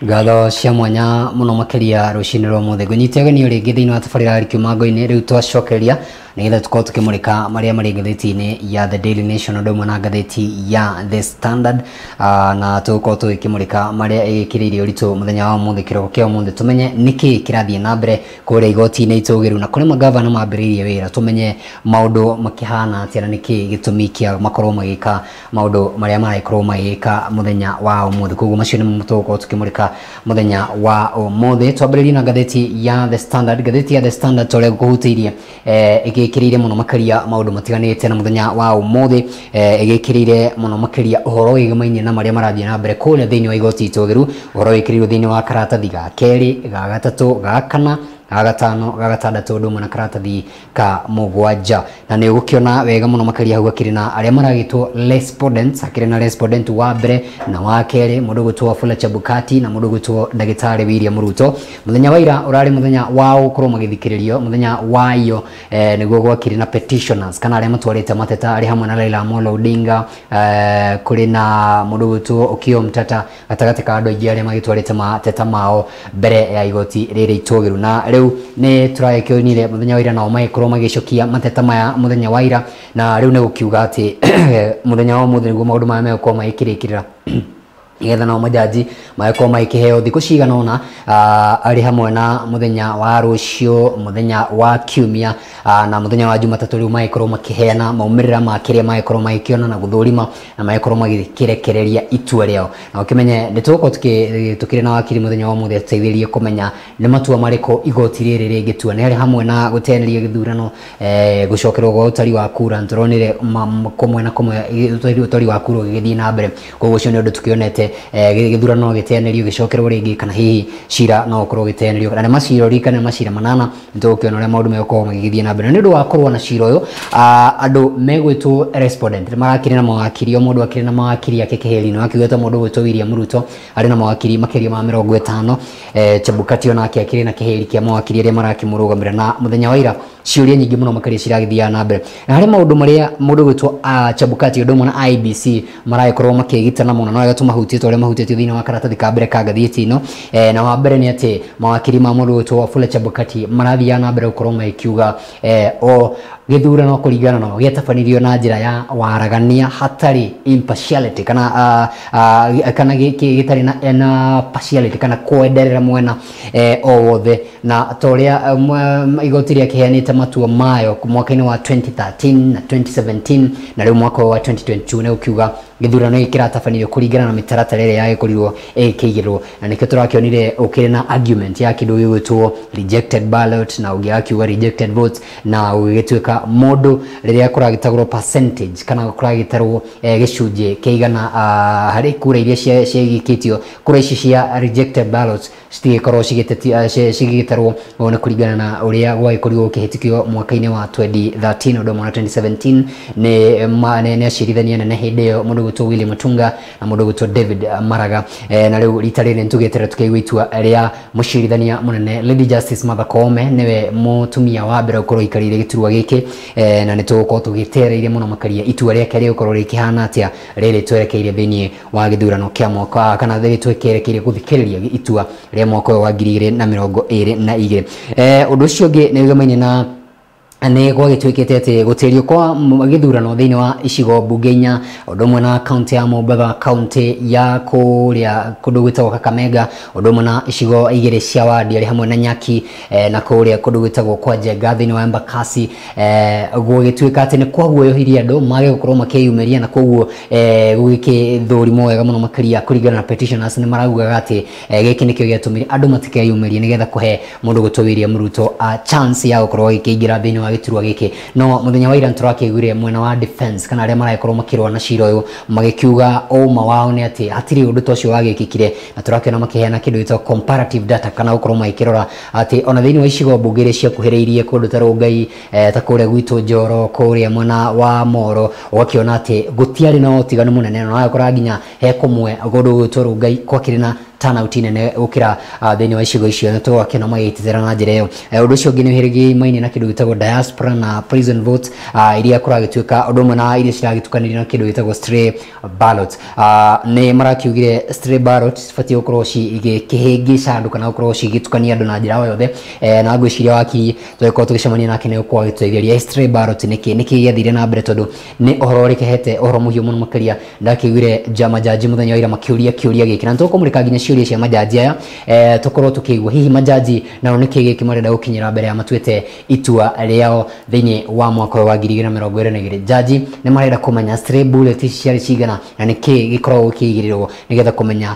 Ngatho cia mwanya muno makiria rucini rwa muthe ngunyite ageni ringi thiini wa tabarira ya Kiumango-ini. Riu twacokeria nigetha tukorwo tukimurika maria mari ngathĩti-inĩ ya The Daily Nation ũndũ ũmwe na ngathĩti ya The Standard, na tũgũkorwo tũgĩkĩmũrĩka marĩa ĩgĩkĩrĩirie ũritũ mũthenya wa ũmũthĩ, kĩroko kĩa ũmũthĩ, tũmenye nĩkĩ kĩrathiĩ na mbere kũrĩa igoti-inĩ itũgĩru na kũrĩa magavana mambĩrĩirie wĩra, tũmenye maũndũ makĩhana atĩa na nĩkĩ gĩtũmi kĩa makorwo magĩka maũndũ marĩa maragĩkorwo magĩka mũthenya wa ũmũthĩ. Koguo macio nĩmo tũgũkorwo tũkĩmũrĩka mũthenya wa ũmũthĩ. Twambĩrĩrie na ngathĩti ya The Standard. Ngathĩti ya The Standard ta ũrĩa ngũhutĩirie, ĩgĩkĩrĩire mũno makĩria maũndũ matiganĩte na mũthenya wa ũmũthĩ, ĩgĩkĩrĩire mũno makĩria ũhoro wĩgĩmainie na marĩa marathiĩ na mbere kũrĩa thĩinĩ wa igoti itũgĩru, ũhoro wĩkĩrĩirwo thĩinĩ wa karatathi ga kerĩ, ga gatatũ, ga kana, ga gatano, ga gatandatũ, ũndũ ũmwe na karatathi ka mũgwanja. Na nĩ ũgũkĩona wega mũno makĩria hau hakĩrĩ na arĩa maragĩtwo respondents, hakĩrĩ na respondent wa mbere na wa kerĩ, mũndũ ũgwĩtwo Wafula Chebukati na mũndũ ũgwĩtwo ndagĩtarĩ William Ruto. Mũthenya wa ira ũrarĩ mũthenya wa gũkorwo magĩthikĩrĩrio, mũthenya wa iyo, nĩguo gwakĩrĩ na petitioners kana arĩa matwarĩte mateta arĩ hamwe na Raila Amolo Odinga, kũrĩ na mũndũ ũgwĩtwo Okiya Omtatah, gatagatĩ ka andũ aingĩ arĩa magĩtwarĩte mateta mao mbere ya igoti rĩrĩ itũgĩru. Na rĩu nĩ tũragĩkĩonire mũthenya wa ira nao magĩkorwo magĩcokia mateta maya mũthenya wa ira, na rĩu nĩ gũkiuga atĩ mũthenya wa ũmũthĩ nĩguo maũndũ maya megũkorwo magĩkĩrĩkĩrĩra, nĩgetha nao majaji magĩkorwo magĩkĩheo thikũ cigana ũna, arĩ hamwe na mũthenya wa rũciũ, mũthenya wa kiumia, na mũthenya wa Jumatatũ, rĩu magĩkorwo makĩheana maumĩrĩra ma kĩrĩa magĩkorwo magĩkĩona na gũthũrima na magĩkorwo magĩkĩrekereria itua rĩao. Na ũkĩmenye nĩ tũgũkorwo tũkĩrĩ na wakiri mũthenya wa ũmũthĩ atũteithĩrĩrie kũmenya nĩ matua marĩkũ igoti rĩrĩ rĩngĩtua, nĩ harĩ hamwe na gũteanĩria gĩthurano, gũcokerwo gwa ũtari wa kura. Nĩtũronire kũmwe na kũmwe ũtari wa kura ũgĩgĩthiĩ na mbere, koguo ũcio nĩ ũndũ tũkĩonete, gĩthurano no gĩteanĩrio gĩcokerwo rĩngĩ, kana hihi cira no ũkorwo ũgĩteanĩrio, na nĩ macira ũririkane macira 8. Nĩtũgũkĩona ũrĩa maũndũ megũkorwo magĩgĩthiĩ na mbere. Na nĩ ũndũ wa kũrũa na cira ũyũ, andũ megwĩtwo respondent nĩ marakĩrĩ na mawakiri, o mũndũ akĩrĩ na mawakiri ake keheri-inĩ. Wakiuga ta mũndũ ũgwĩtwo William Ruto arĩ na mawakiri makĩria ma 50, Chebukati onake akĩrĩ na keheri kĩa mawakiri arĩa marakĩmũrũgamĩrĩra. Na mũthenya wa ira ciũria nyingĩ mũno makĩria ciragĩthiaga na mbere, na harĩ maũndũ marĩa mũndũ ũgwĩtwo Chebukati ũndũ ũmwe na IEBC maragĩkorwo makĩgitana mũno, no wega tũmahutie ta ũrĩa mahutĩtio thĩinĩ wa karatathi ka mbere ka ngathĩti ĩno. Na wa mbere nĩ atĩ mawakiri ma mũndũ ũgwĩtwo Wafula Chebukati marathiaga na mbere gũkorwo magĩkiuga, o gĩthurano kũringana nao gĩatabanirio na njĩra ya waragania hatarĩ impartiality kana gĩtarĩ na partiality kana kwenderera mwena o wothe, na ta ũrĩa igoti rĩakĩheanĩte matua mayo mwaka-inĩ wa 2013 na 2017 na rĩu mwaka wa 2022, nĩ ũkiuga gĩthurano gĩkĩ kĩratabanirio kũringana na mĩtaratara ĩrĩa yagĩkorirwo ĩgĩkĩigĩrwo. Na nĩkĩo tũrakĩonire ũkĩrĩ na argument ya kĩndũ gĩgwĩtwo rejected ballot na ũngĩ akiuga rejected votes, na ũgĩgĩtuĩka mũndũ rĩrĩa kũragĩtagũrwo percentage kana kũragĩtarwo gĩcunjĩ kĩigana harĩ kura iria ciagĩkĩtio, kura ici cia rejected ballots citigĩkorwo cigĩtarwo. Ũũ nĩ kũringana na ũrĩa gwagĩkorirwo gũkĩhĩtũkio mwaka-inĩ wa 2013 ũndũ ũmwe na 2017 nĩ acirithania nene hĩndĩ ĩyo, mũndũ ũgwĩtwo William Mutunga na mũndũ ũgwĩtwo David Maraga. Na rĩu rita rĩrĩ nĩtũgĩeterera tũkĩigua itua rĩa mũcirithania mũnene Lady Justice Martha Koome, nĩwe mũtumia wa mbere gũkorwo aikarĩire gĩturwa gĩkĩ, na nĩtũgũkorwo tũgĩtereire mũno makĩria itua rĩake rĩgũkorwo rĩkĩhana atĩa rĩrĩ twerekeire thĩinĩ wa gĩthurano kĩa mwaka, kana rĩrĩ twerekeire gũthikĩrĩria itua rĩa mwaka ũyũ wa 2022. Ũndũ ũcio ũngĩ nĩ wĩgamaine na nĩ gwagĩtuĩkĩte atĩ gũtĩrio kwa gĩthurano thĩinĩ wa icigo mbunge 4, ũndũ ũmwe na kaunti ya Mombatha, kaunti ya kũrĩa kũndũ gwĩtagwo Kakamega, ũndũ ũmwe na icigo 2 cia wadi arĩ hamwe na Nyaki, na kũrĩa kũndũ gwĩtagwo kwa Njenga thĩinĩ wa Embakasi, gũgĩtuĩka atĩ nĩ kwaguoyohirie andũ mage gũkorwo makĩyumĩria, na koguo gũgĩkĩthũrimwo wega mũno makĩria kũringana na petitioners nĩ maraugaga atĩ gĩkĩ nĩkĩo gĩatũmire andũ matikeyumĩrie nĩgetha kũhe mũndũ gwĩtwo William Ruto a chance ya gũkorwo agĩkĩingĩra thĩinĩ wa gĩturwa gĩkĩ. No mũthenya wa ira nĩtũrakĩiguire mwena wa defense kana arĩa maragĩkorwo makĩrũa na cira ũyũ magĩkiuga ũma wao nĩ atĩ hatirĩ ũndũ ta ũcio wagĩkĩkire, na tũrakĩona makĩheana kĩndũ gĩtagwo comparative data kana gũkorwo magĩkĩrora atĩ ona thĩinĩ wa icigo mbunge iria ciakuhĩrĩirie kũndũ ta Rongai, ta kũrĩa gwitũ Njoro, kũrĩa mwena wa Moro, ũgakĩona atĩ gũtiarĩ na ũtiganu mũnene, na ũgakora nginya he kũmwe kũndũ gwĩtwo Rongai gwakĩrĩ na turnout nene gũkĩra thĩinĩ wa icigo icio na tũgakĩona magĩtetera na njĩra ĩyo. Ũndũ ũcio ũngĩ nĩ ũhĩrĩgĩmaine na kĩndũ gĩtagwo diaspora na prison votes, iria kũragĩtuĩka ũndũ ũmwe na iria ciragĩtukanĩrio na kĩndũ gĩtagwo stray ballot. Nĩ marakiugire stray ballot cibatiĩ gũkorwo cigĩkĩhĩngĩca andũ kana gũkorwo cigĩtukania andũ na njĩra o yothe. Na ngwĩciria wakiri tũgĩkorwo tũgĩcemania nake nĩ gũkorwo agĩtũteithĩrĩria stray ballot nĩkĩ gĩathire na mbere, tondũ nĩ ũhoro ũrĩkĩhete ũhoro mũhiũ mũno makĩria. Ndakĩiguire majaji mũthenya wa ira makĩũria kĩũria gĩkĩ, na nĩtũkũmũrĩka nginya ciũria cia majaji aya, tũkorwo tũkĩigua hihi majaji nao nĩkĩ gĩkĩ marenda gũkinyĩra mbere ya matuĩte itua rĩao thĩinĩ wa mwaka ũyũ wa 2022. Jaji nĩ marenda kũmenya stray bullet ici ciarĩ cigana na nĩkĩ gĩkoragwo gĩkĩigĩrĩrwo nĩgetha kũmenya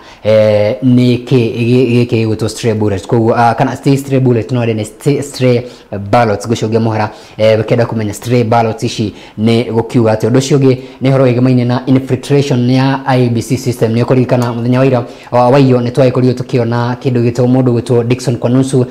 nĩkĩ gĩkĩ gĩgwĩtwo stray bullet. Koguo kana stray bullet no arĩ nĩ stray ballots gũcokia mũhera, gũkĩenda kũmenya stray ballots ici nĩ gũkiuga atĩ. Ũndũ ũcio ũngĩ nĩ ũhoro wĩgemaine na infiltration ya IEBC system. Nĩ ũkũririkana mũthenya wa ira wa iyo nĩ twagĩkorirwo tũkĩona kĩndũ gĩtagwo mũndũ gwĩtwo Dickson Kwanusu.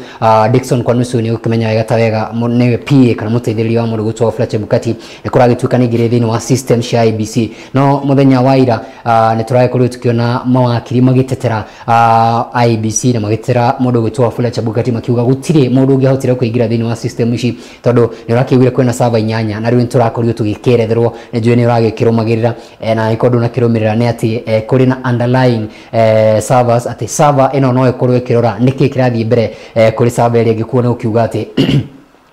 Dickson Kwanusu nĩ ũkĩmenya wega ta wega nĩwe PA kana mũteithĩrĩria wa mũndũ gwĩtwo Wafula Chebukati, nĩ kũragĩtuĩka nĩ aingĩrire thĩinĩ wa system cia IEBC. No mũthenya wa ira nĩ tũragĩkorirwo tũkĩona mawakiri magĩtetera IEBC na magĩtetera mũndũ gwĩtwo Wafula Chebukati, makiuga gũtirĩ mũndũ ũngĩahotire kũingĩra thĩinĩ wa system ici, tondũ nĩ ũrakĩiguire kwĩna server 8 na rĩu nĩ tũrakorirwo tũgĩkĩeretherwo, nĩ njũĩ nĩ ũragĩkĩrũmagĩrĩra, na angĩkorwo ndũnakĩrũmĩrĩra nĩ atĩ kũrĩ na underlying servers, atĩ server ĩno no ĩkorwo ĩkĩrora nĩkĩ kĩrathiĩ mbere kũrĩ server ĩrĩa ĩngĩ. Kuo nĩ gũkiuga atĩ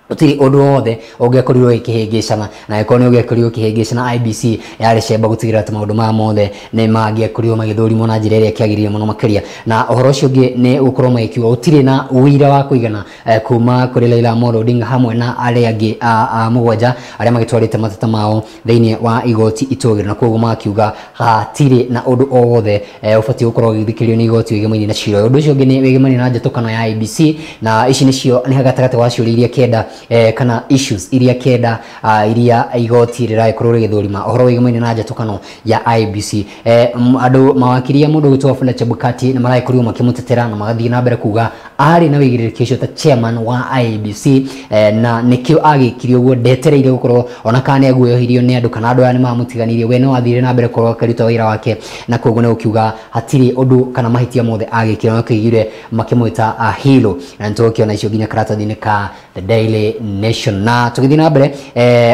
gũtirĩ ũndũ wothe ũngĩakorirwo ĩkĩhĩngĩcana, na angĩkorwo nĩ ũngĩakorirwo ĩkĩhĩngĩcana IEBC yarĩ cemba gũtigĩrĩra atĩ maũndũ maya mothe nĩ mangĩakorirwo magĩthũrimwo na njĩra ĩrĩa ĩkĩagĩrĩire mũno makĩria. Na ũhoro ũcio ũngĩ nĩ gũkorwo magĩkiuga gũtirĩ na ũira wa kũigana kuma kũrĩ Raila Amolo Odinga hamwe na arĩa angĩ a mũgwanja arĩa magĩtwarĩte mateta mao thĩinĩ wa igoti itũgĩru, na koguo makiuga hatirĩ na ũndũ o wothe ũbatiĩ gũkorwo ũgĩthikĩrĩrio nĩ igoti wĩgemaine na cira ũyũ. Ũndũ ũcio ũngĩ nĩ wĩgemaine na njatũkano ya IEBC, na ici nĩcio nĩ gatagatĩ wa ciũria iria 9 kana issues iria 9 iria igoti rĩragĩkorwo rĩgĩthũrima ũhoro wĩgemaine na njatũkano ya IEBC. Andũ mawakiri a mũndũ gwĩtwo Wafula Chebukati nĩ maragĩkorirwo makĩmũtetera na magathiĩ na mbere kuga arĩ na wĩigĩrĩrĩki ũcio ta chairman wa IEBC, na nĩkĩo agĩkire ũguo, ndetereire gũkorwo ona kana nĩ aguoyohirio nĩ andũ kana andũ aya nĩ mamũtiganĩirie, we no athire na mbere gũkorwo akĩruta wĩra wake, na koguo nĩ gũkiuga hatirĩ ũndũ kana mahĩtia mothe agĩkire, na kĩiguire makĩmwĩta hero, na nĩtũgũkĩona icio nginya karatathi-inĩ ka The Daily Nation. Na tũgĩthiĩ na mbere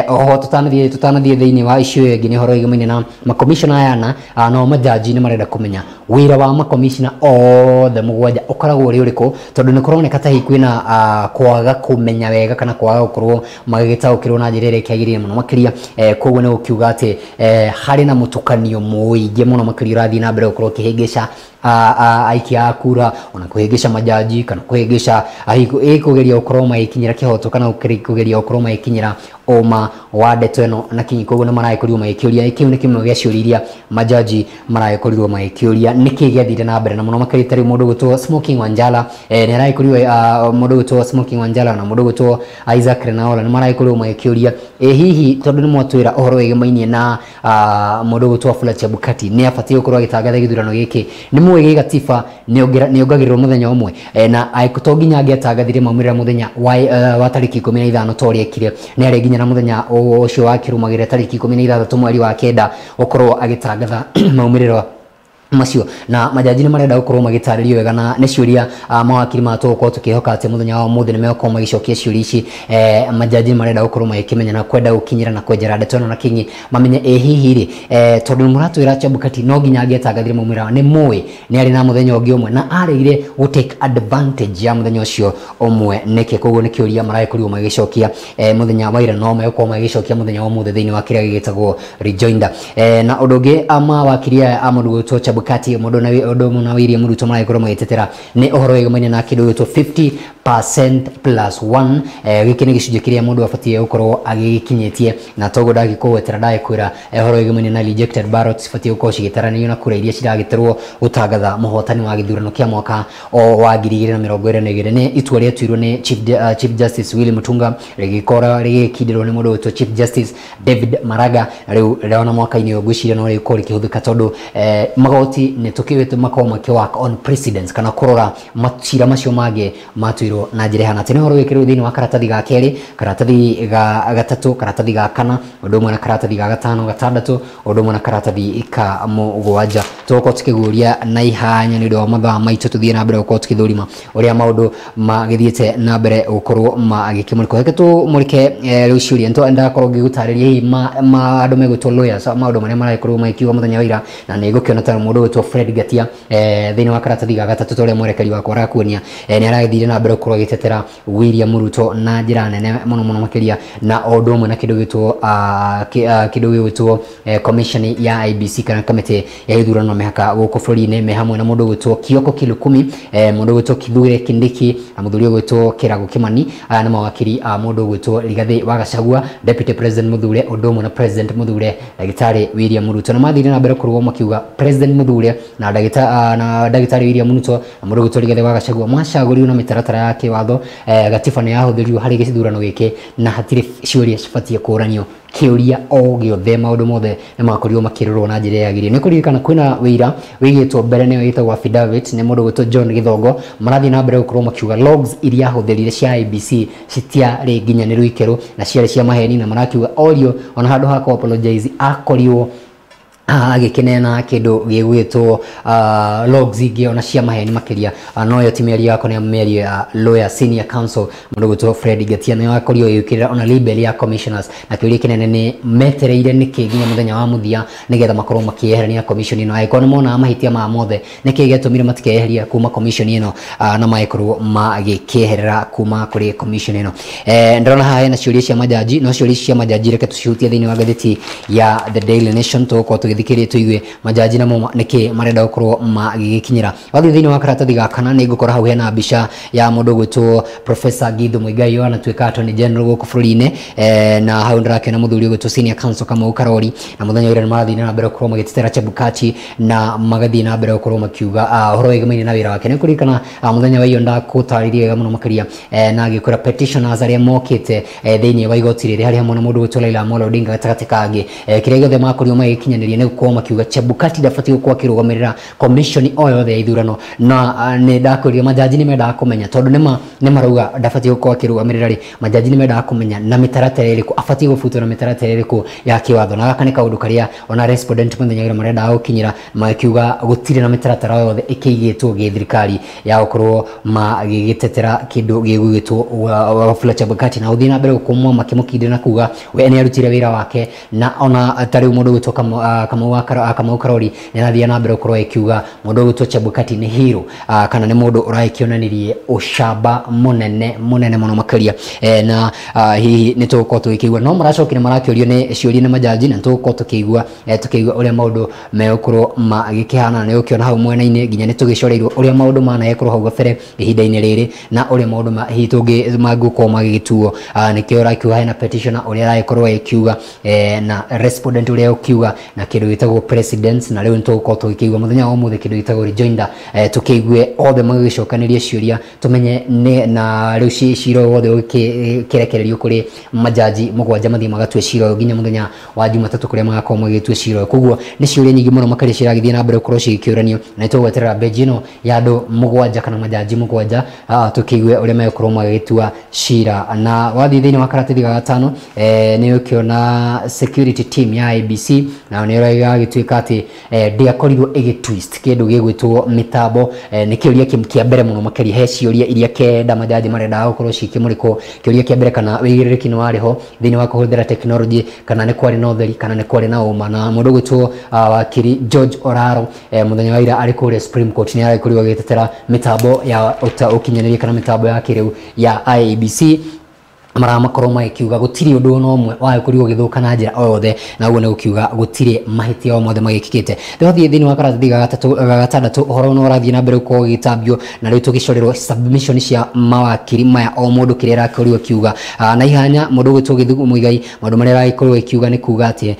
oho tũtanathiĩ thĩinĩ wa issue ĩyo ĩngĩ nĩ ũhoro wĩgemaine na makomishona aya ana, no majaji nĩ marenda kũmenya wĩra wa makomishona othe mũgwanja ũkoragwo ũrĩ ũrĩkũ, tondũ nĩ kũroneka ta hihi kwĩna kwaga kũmenya wega kana kwaga gũkorwo magĩgĩtaũkĩrwo na njĩra ĩrĩa ĩkĩagĩrĩire mũno makĩria. Koguo nĩ gũkiuga atĩ harĩ na mũtukanio mũingĩ mũno makĩria ũrathiĩ na mbere gũkorwo ũkĩhĩngĩca aikia a kura, ona kũhĩngĩca majaji kana kũhĩngĩca kũgeria gũkorwo magĩkinyĩra kĩhoto kana kũgeria gũkorwo magĩkinyĩra ũma wa ndeto ĩno na kinyi. Koguo nĩ maragĩkorirwo magĩkĩũria, kĩu nĩ kĩmwe gĩa ciũria iria majaji maragĩkorirwo magĩkĩũria nĩkĩ gĩathire na mbere, na mũno makĩria ta rĩu mũndũ gwĩtwo Smoking Wanjala, nĩ aragĩkorirwo mũndũ gwĩtwo Smoking Wanjala na mũndũ gwĩtwo Isaac Lenaola nĩ maragĩkorirwo magĩkĩũria hihi tondũ nĩ mwatwĩra ũhoro wĩgemaine na mũndũ gwĩtwo Wafula Chebukati nĩ abatiĩ gũkorwo agĩtangatha gĩthurano gĩkĩ, nĩ mũĩ gĩgatiba nĩ ongagĩrĩrwo mũthenya ũmwe, na to nginya angĩatangathire maumĩrĩra mũthenya wa tarĩki 15 ta ũrĩa ekire, nĩ arĩ nginya na mũthenya ũcio wakĩrũmagĩrĩra tarĩki 16 mweri wa 9 gũkorwo agĩtangatha maumĩrĩro macio. Na majaji nĩ marenda gũkorwo magĩtarĩrio wega, na nĩ ciũria mawakiri matũgũkorwo tũkĩhoka atĩ mũthenya wa ũmũthĩ nĩ megũkorwo magĩcokia ciũria ici. Majaji nĩ marenda gũkorwo magĩkĩmenya na kwenda gũkinyĩra na kwenjera ndeto ĩno na kinyi, mamenye ĩ hihi rĩ, tondũ mũratwĩra Chebukati no nginya angĩatangathire maumĩrĩra, nĩ mũĩ nĩ arĩ na mũthenya ũngĩ ũmwe na aregire gũ take advantage ya mũthenya ũcio ũmwe nĩkĩ? Koguo nĩ kĩũria maragĩkorirwo magĩcokia mũthenya wa ira, no megũkorwo magĩcokia mũthenya wa ũmũthĩ thĩinĩ wa kĩrĩa gĩgĩtagwo rejoinder. Na ũndũ ũngĩ mawakiri aya a mũndũ gwĩtwo Chebukati mũndũ na ũndũ ũmwe na William Ruto maragĩkorwo magĩtetera nĩ ũhoro wĩgemaine na kĩndũ gĩtwo 50% plus 1. Gĩkĩ nĩ gĩcunjĩ kĩrĩa mũndũ abatiĩ gũkorwo agĩgĩkinyĩtie, na toguo ndagĩkũgwetera ndagĩkwĩra ũhoro wĩgemaine na rejected ballots cibatiĩ gũkorwo cigĩtaranĩrio na kura iria ciragĩterwo gũtangatha mũhotani wa gĩthurano kĩa mwaka o wa 2022. Nĩ itua rĩatuirwo nĩ Chief Justice Willy Mutunga, rĩgĩkora rĩgĩkindĩrwo nĩ mũndũ wĩtwo Chief Justice David Maraga. Rĩu rĩona mwaka-inĩ ũyũ ngwĩciria no rĩgũkorwo rĩkĩhũthĩka, tondũ magoti nĩ tũkĩwĩte makorwo makĩ work on precedence kana kũrora macira macio mangĩ matuirwo magĩkorirwo na njĩra ĩhana atĩ. Nĩ ũhoro wĩkĩrĩirwo thĩinĩ wa karatathi ga kerĩ, karatathi ga gatatũ, karatathi ga kana, ũndũ ũmwe na karatathi ga gatano, gatandatũ, ũndũ ũmwe na karatathi ka mũgwanja. Tũgũkorwo tũkĩguũria na ihanya nĩ ũndũ wa mathaa maitũ, tũthiĩ na mbere gũkorwo tũkĩthũrima ũrĩa maũndũ magĩthiĩte na mbere gũkorwo magĩkĩmũrĩkwo. Reke tũmũrĩke rĩu ciũria nĩndakorwo ngĩgũtarĩria hihi ma andũ megwĩtwo lawyers maũndũ marĩa maragĩkorwo magĩkiuga mũthenya wa ira, na nĩ ngũkĩona ta mũndũ ũgwĩtwo Fred Ngatia thĩinĩ wa karatathi ga gatatũ ta ũrĩa mwerekeri wakwa arakuonia, nĩ aragĩthire na mbere gũkorwo agĩtetera William Ruto na njĩra nene mũno mũno makĩria, na o ũndũ ũmwe na kĩndũ gĩgwĩtwo kĩndũ gĩgwĩtwo commission ya IEBC kana kamĩtĩ ya ithurano na mĩhaka gũkũ bũrũri-inĩ, me hamwe na mũndũ ũgwĩtwo Kioko Kilukumi, mũndũ ũgwĩtwo Kithure Kindiki na mũthuri ũgwĩtwo Kĩrago Kimani. Aya nĩ mawakiri a mũndũ ũgwĩtwo Rigathĩ wa Gachagua, Deputy President Muthure, ũndũ ũmwe na President Muthure Ndagĩtarĩ William Ruto, na mathire na mbere kũrũgama makiuga President Muthure na ndagĩtarĩ William Ruto na mũndũ ũgwĩtwo Rigathĩ wa Gachagua macagũrirwo na mĩtaratara ya kĩwatho. Gatiba nĩ yahũthĩrirwo harĩ gĩthurano gĩkĩ na hatirĩ ciũria cibatiĩ kũũranio kĩũria o gĩothe, maũndũ mothe nĩ makorirwo makĩrorwo na njĩra yagĩrĩire. Nĩ kũririkana kwĩna wĩira wĩigĩtwo mbere nĩyo ĩtagwo affidavit nĩ mũndũ ũgwĩtwo John Gĩthongo, marathiĩ na mbere gũkorwo makiuga logs iria ahũthĩrire cia IEBC citiarĩ nginyanĩru ikĩro na ciarĩ cia maheni, na marakiuga orio ona handũ ha kũ apologize akorirwo agĩkĩneana kĩndũ gĩgwĩtwo logs ingĩ ona cia maheni makĩria. No yo ti mĩario yakwa, nĩ mĩario ya lawyer senior counsel mũndũ ũgwĩtwo Fred Ngatia, nĩwe akorirwo agĩũkĩrĩra ona label ya commissioners, na kĩũria kĩnene nĩ metereire nĩkĩ nginya mũthenya wa mũthia nĩgetha makorwo makĩeherania commission ĩno, angĩkorwo nĩ monaga mahĩtia maya mothe nĩkĩ gĩatũmire matikeyeheria kuma commission ĩno, na magĩkorwo magĩkĩeherera kuma kũrĩ commission ĩno. Ndĩrona haha hena ciũria cia majaji, no ciũria cia majaji reke tũcihutie thĩinĩ wa ngathĩti ya The Daily Nation, tũgũkorwo tũgĩthikĩrĩria tũigue majaji namo nĩkĩ marenda gũkorwo magĩgĩkinyĩra. Wathiĩ thĩinĩ wa karatathi ga kana nĩ ngũkora hau hena mbica ya mũndũ ũgwĩtwo Professor Githu Muigai, ũyũ anatuĩka Attorney General gũkũ bũrũri-inĩ, na hau ndĩrakĩona mũthuri ũgwĩtwo Senior Counsel Kamau Karori, na mũthenya wa ira nĩ marathiĩ na mbere gũkorwo magĩtetera Chebukati na magathiĩ na mbere gũkorwo makiuga ũhoro wĩgamaine na wĩra wake. Nĩ kũririkana mũthenya wa iyo ndakũtarĩria wega mũno makĩria, na ngĩkwĩra petitioners arĩa mokĩte thĩinĩ wa igoti rĩrĩ harĩ hamwe na mũndũ ũgwĩtwo Raila Amolo Odinga gatagatĩ kangĩ, kĩrĩa gĩothe makorirwo magĩkinyanĩria nĩ gũkorwo makiuga Chebukati ndabatiĩ gũkorwo akĩrũgamĩrĩra commission o yothe ya ithurano, na nĩ ndakwĩrire majaji nĩ mendaga kũmenya tondũ nĩ marauga ndabatiĩ gũkorwo akĩrũgamĩrĩra rĩ, majaji nĩ mendaga kũmenya na mĩtaratara ĩrĩkũ abatiĩ gũbutwo na mĩtaratara ĩrĩkũ ya kĩwatho, na gaka nĩ kaũndũ karĩa ona respondent mũthenya wa ira marendaga gũkinyĩra, makiuga gũtirĩ na mĩtaratara o yothe ĩkĩigĩtwo gĩthirikari ya gũkorwo magĩgĩtetera kĩndũ gĩgwĩtwo Wafula Chebukati, na gũthiĩ na mbere gũkorwo makĩmũkindĩra na kuga we nĩ arutire wĩra wake, na ona ta rĩu mũndũ ũgwĩtwo Kamau Karori nĩ arathiĩ na mbere gũkorwo akiuga mũndũ ũgwĩtwo Chebukati nĩ hero, kana nĩ mũndũ ũragĩkĩonanirie ũcamba mũnene mũnene mũno makĩria, na hihi nĩ tũgũkorwo tũgĩkĩigua no maracokire marakĩũrio nĩ ciũria nĩ majaji, na tũgũkorwo tũkĩigua tũkĩigua ũrĩa maũndũ megũkorwo magĩkĩhana. Nĩ ũkĩona hau mwena-inĩ nginya nĩ tũgĩcoreirwo ũrĩa maũndũ managĩkorwo hau gabere ihinda-inĩ rĩrĩ, na ũrĩa maũndũ hihi mangĩgũkorwo magĩgĩtuo. Nĩkĩo ũrakiuga hena petitioner ũrĩa aragĩkorwo agĩkiuga, na respondent ũrĩa ũkiuga, na kĩndũ gĩtagwo presidents, na rĩu nĩ tũgũkorwo tũgĩkĩigua mũthenya wa ũmũthĩ kĩndũ gĩtagwo rejoinder, tũkĩigue othe magĩgĩcokanĩria ciũria tũmenye nĩ na rĩu cira ũyũ wothe ũgĩkĩrekererio kũrĩ majaji mũgwanja mathiĩ magatue cira ũyũ nginya mũthenya wa Jumatatũ kũrĩa magakorwo magĩgĩtua cira ũyũ. Koguo nĩ ciũria nyingĩ mũno makĩria ciragĩthiĩ na mbere gũkorwo cigĩkĩũranio, na nĩ tũgweterera benji ĩno ya andũ mũgwanja kana majaji mũgwanja, tũkĩigue ũrĩa megũkorwo magĩgĩtua cira. Na wathiĩ thĩinĩ wa karatathi ga gatano, nĩ ũkĩona security team ya IEBC na nĩ ĩragĩtuĩka atĩ ndĩakorirwo ĩgĩtwist kĩndũ gĩgwĩtwo mĩtambo. Nĩ kĩũria kĩa mbere mũno makĩria, he ciũria iria kenda majaji marendaga gũkorwo cikĩmũrĩkwo. Kĩũria kĩa mbere, kana wĩigĩrĩrĩki nĩ warĩ ho thĩinĩ wa kũhũthĩra tekinoronjĩ, kana nĩ kwarĩ na ũtheri, kana nĩ kwarĩ na ũma. Na mũndũ ũgwĩtwo wakiri George Oraro, mũthenya wa ira arĩ kũrĩa Supreme Court nĩ aragĩkorirwo agĩtetera mĩtambo ya ũkinyanĩria kana mĩtambo ya kĩrĩu ya IEBC, maramakorwo magĩkiuga gũtirĩ ũndũ ona ũmwe wagĩkorirwo ũgĩthũka na njĩra o yothe, na ũguo nĩ gũkiuga gũtirĩ mahĩtia o mothe magĩkĩkĩte. Twathiĩ thĩinĩ wa karatathi ga gatandatũ, ũhoro no ũrathiĩ na mbere gũkorwo ũgĩtambio, na rĩu tũgĩcorerwo submission cia mawakiri maya o mũndũ kĩrĩa arakorirwo akiuga. Na ihanya mũndũ ũgwĩtwo Githu Muigai, maũndũ marĩa aragĩkorwo akiuga nĩ kuga atĩ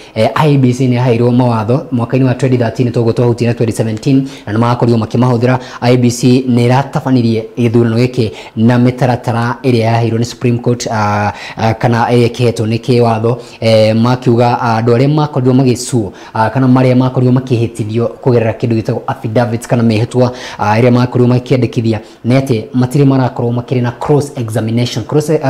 IEBC nĩ yaheirwo mawatho mwaka-inĩ wa 2013 toguo twahutie na 2017, na nĩ marakorirwo makĩmahũthĩra. IEBC nĩ ĩratabanirie gĩthurano gĩkĩ na mĩtaratara ĩrĩa yaheirwo nĩ Supreme Court, kana ĩrĩa ĩkĩhetwo nĩ kĩwatho, makiuga andũ arĩa makorirwo magĩcuo kana marĩa makorirwo makĩhĩtithio kũgerera kĩndũ gĩtagwo affidavits kana mĩhĩtwa ĩrĩa makorirwo makĩandĩkithia, nĩ atĩ matirĩ marakorwo makĩrĩ na cross examination.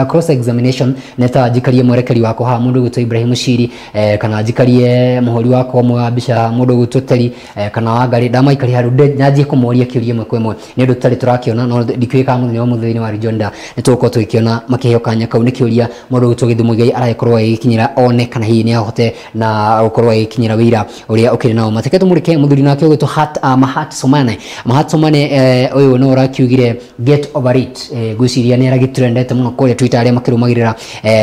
Cross examination nĩ ta njikarie mwerekeri wakwa haha mũndũ ũgwĩtwo Ibrahim Shiri, kana njikarie mũhũri wakwa ũmwe wa mbica mũndũ ũgwĩtwo Teri, kana Wangarĩ, ndamaikaria handũ nyanjie kũmoria kĩũria ĩmwe kwa ĩmwe, nĩ ũndũ tũtarĩ tũrakĩona, no ndikĩũĩ kana mũthenya wa ũmũthĩ thĩinĩ wa Rejoinder nĩ tũgũkorwo tũgĩkĩona makĩheo kanya kau. Nĩ kĩũria mũndũ ũgwĩtwo Githu Muigai aragĩkorwo agĩkinyĩra one kana hihi nĩ ahote na gũkorwo agĩkinyĩra wĩira ũrĩa ũkĩrĩ nao. Mateke tũmũrĩke mũthuri nake ũgwĩtwo Mahat Somane. Mahat Somane ũyũ nĩ ũrakiugire get over it, ngwĩciria nĩ aragĩtrendete mũno kũrĩa Twitter arĩa makĩrũmagĩrĩra,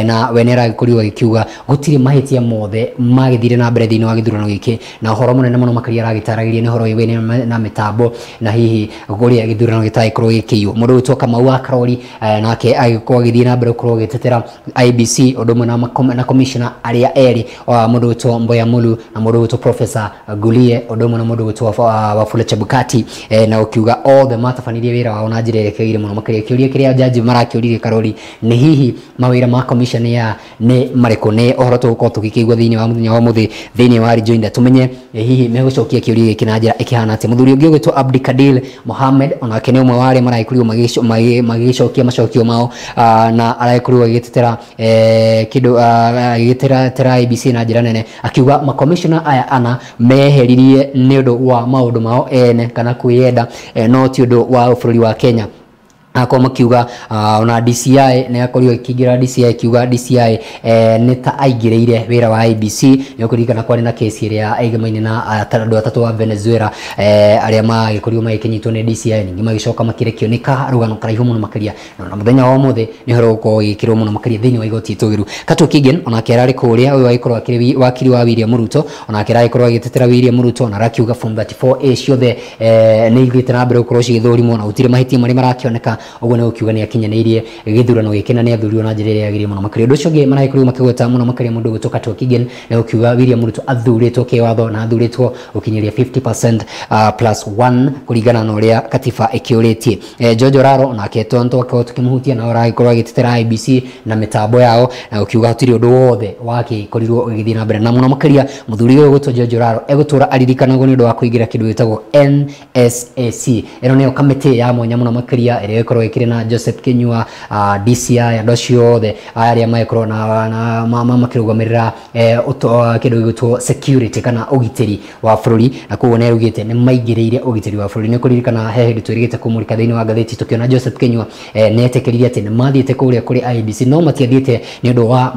na we nĩ aragĩkorirwo agĩkiuga gũtirĩ mahĩtia mothe magĩthire na mbere thĩinĩ wa gĩthurano gĩkĩ, na ũhoro mũnene mũno makĩria aragĩtaragĩria nĩ ũhoro wĩgiĩ na mĩtambo na hihi kũrĩa gĩthurano gĩtagĩkorwo gĩkĩiywo. Mũndũ ũgwĩtwo Kamau wa Karori nake agĩkorwo agĩthiĩ na mbere gũkorwo agĩtetera IEBC ũndũ ũmwe na commissioner arĩa erĩ, mũndũ ũgwĩtwo Mboya Mulu na mũndũ ũgwĩtwo Professor Gulie, ũndũ ũmwe na mũndũ ũgwĩtwo Wafula Chebukati, na ũkiuga othe matabanirie wĩra wao na njĩra ĩrĩa ĩkĩagĩrĩire mũno makĩria. Kĩũria kĩrĩa jaji marakĩũririe Karori nĩ hihi mawĩra ma commission ya nĩ marĩkũ? Nĩ ũhoro tũgũkorwo tũgĩkĩigua thĩinĩ wa mũthenya wa ũmũthĩ thĩinĩ wa Rejoinder, tũmenye hihi megũcokia kĩũria gĩkĩ na njĩra ĩkĩhana atĩa. Mũthuri ũngĩ ũgwĩtwo Abdikadir Mohamed onake nĩ ũmwe wa arĩa maragĩkorirwo magĩcokia macokio mao, na aragĩkorirwo agĩtetera kĩndũ agĩtetera IEBC na njĩra nene, akiuga makomishona aya ana meheririe nĩ ũndũ wa maũndũ mao ene kana kwĩyenda, no ti ũndũ wa bũrũri wa Kenya. Akorwo makiuga ona DCI nĩ akorirwo ĩkĩingĩra DCI, ĩkiuga DCI nĩ ta aingĩrĩire wĩra wa IEBC. Nĩ ũkũririkana kwarĩ na kesi ĩrĩa ĩgemaine na andũ atatũ a Venezuela, arĩa magĩkorirwo magĩkĩnyitwo nĩ DCI, ningĩ magĩcoka makĩrekio. Nĩ karũgano karaihu mũno makĩria, na mũthenya wa ũmũthĩ nĩ ũhoro ũgũkorwo ũgĩkĩrwo mũno makĩria thĩinĩ wa igoti itũgĩru. Katũ Kigen onake ararĩ kũrĩa, ũyũ agĩkorwo akĩrĩ wakiri wa William Ruto, onake aragĩkorwo agĩtetera William Ruto na arakiuga form 34A ciothe nĩ ithiĩte na mbere gũkorwo cigĩthũrimwo na gũtirĩ mahĩtia marĩa marakĩoneka. Ũguo nĩ gũkiuga nĩ akinyanĩirie gĩthurano gĩkĩ na nĩ athurirwo na njĩra ĩrĩa yagĩrĩire mũno makĩria. Ũndũ ũcio ũngĩ maragĩkorirwo makĩgweta mũno makĩria mũndũ ũgwĩtwo Katũ Kigen nĩ gũkiuga William Ruto athurĩtwo kĩwatho na athurĩtwo gũkinyĩria 50% plus 1 kũringana na ũrĩa katiba ĩkĩũrĩtie. George Oraro nake twakorwo tũkĩmũhutia, na aragĩkorwo agĩtetera IEBC na mĩtambo yao na gũkiuga hatirĩ ũndũ wothe wakĩkorirwo ũgĩthiĩ na mbere, na mũno makĩria mũthuri ũyũ ũgwĩtwo George Oraro egũtũra aririkanagwo nĩ ũndũ wa kũingĩra kĩndũ gĩtagwo NSAC. Ĩno nĩyo kamĩtĩ ya mwanya mũno makĩria ĩrĩa ĩkorwo ĩkĩrĩ na Joseph Kinyua, DCI, andũ acio othe arĩa magĩkorwo na makĩrũgamĩrĩra kĩndũ gĩgwĩtwo security kana ũgitĩri wa bũrũri, na koguo nĩ arugĩte nĩ maingĩrĩire ũgitĩri wa bũrũri. Nĩ kũririkana he hĩndĩ twĩrĩgĩte kũmũrĩka thĩinĩ wa ngathĩti tũkĩona Joseph Kinyua nĩ etĩkĩrire atĩ nĩ mathiĩte kũrĩa kũrĩ IEBC, no matiathiĩte nĩ ũndũ wa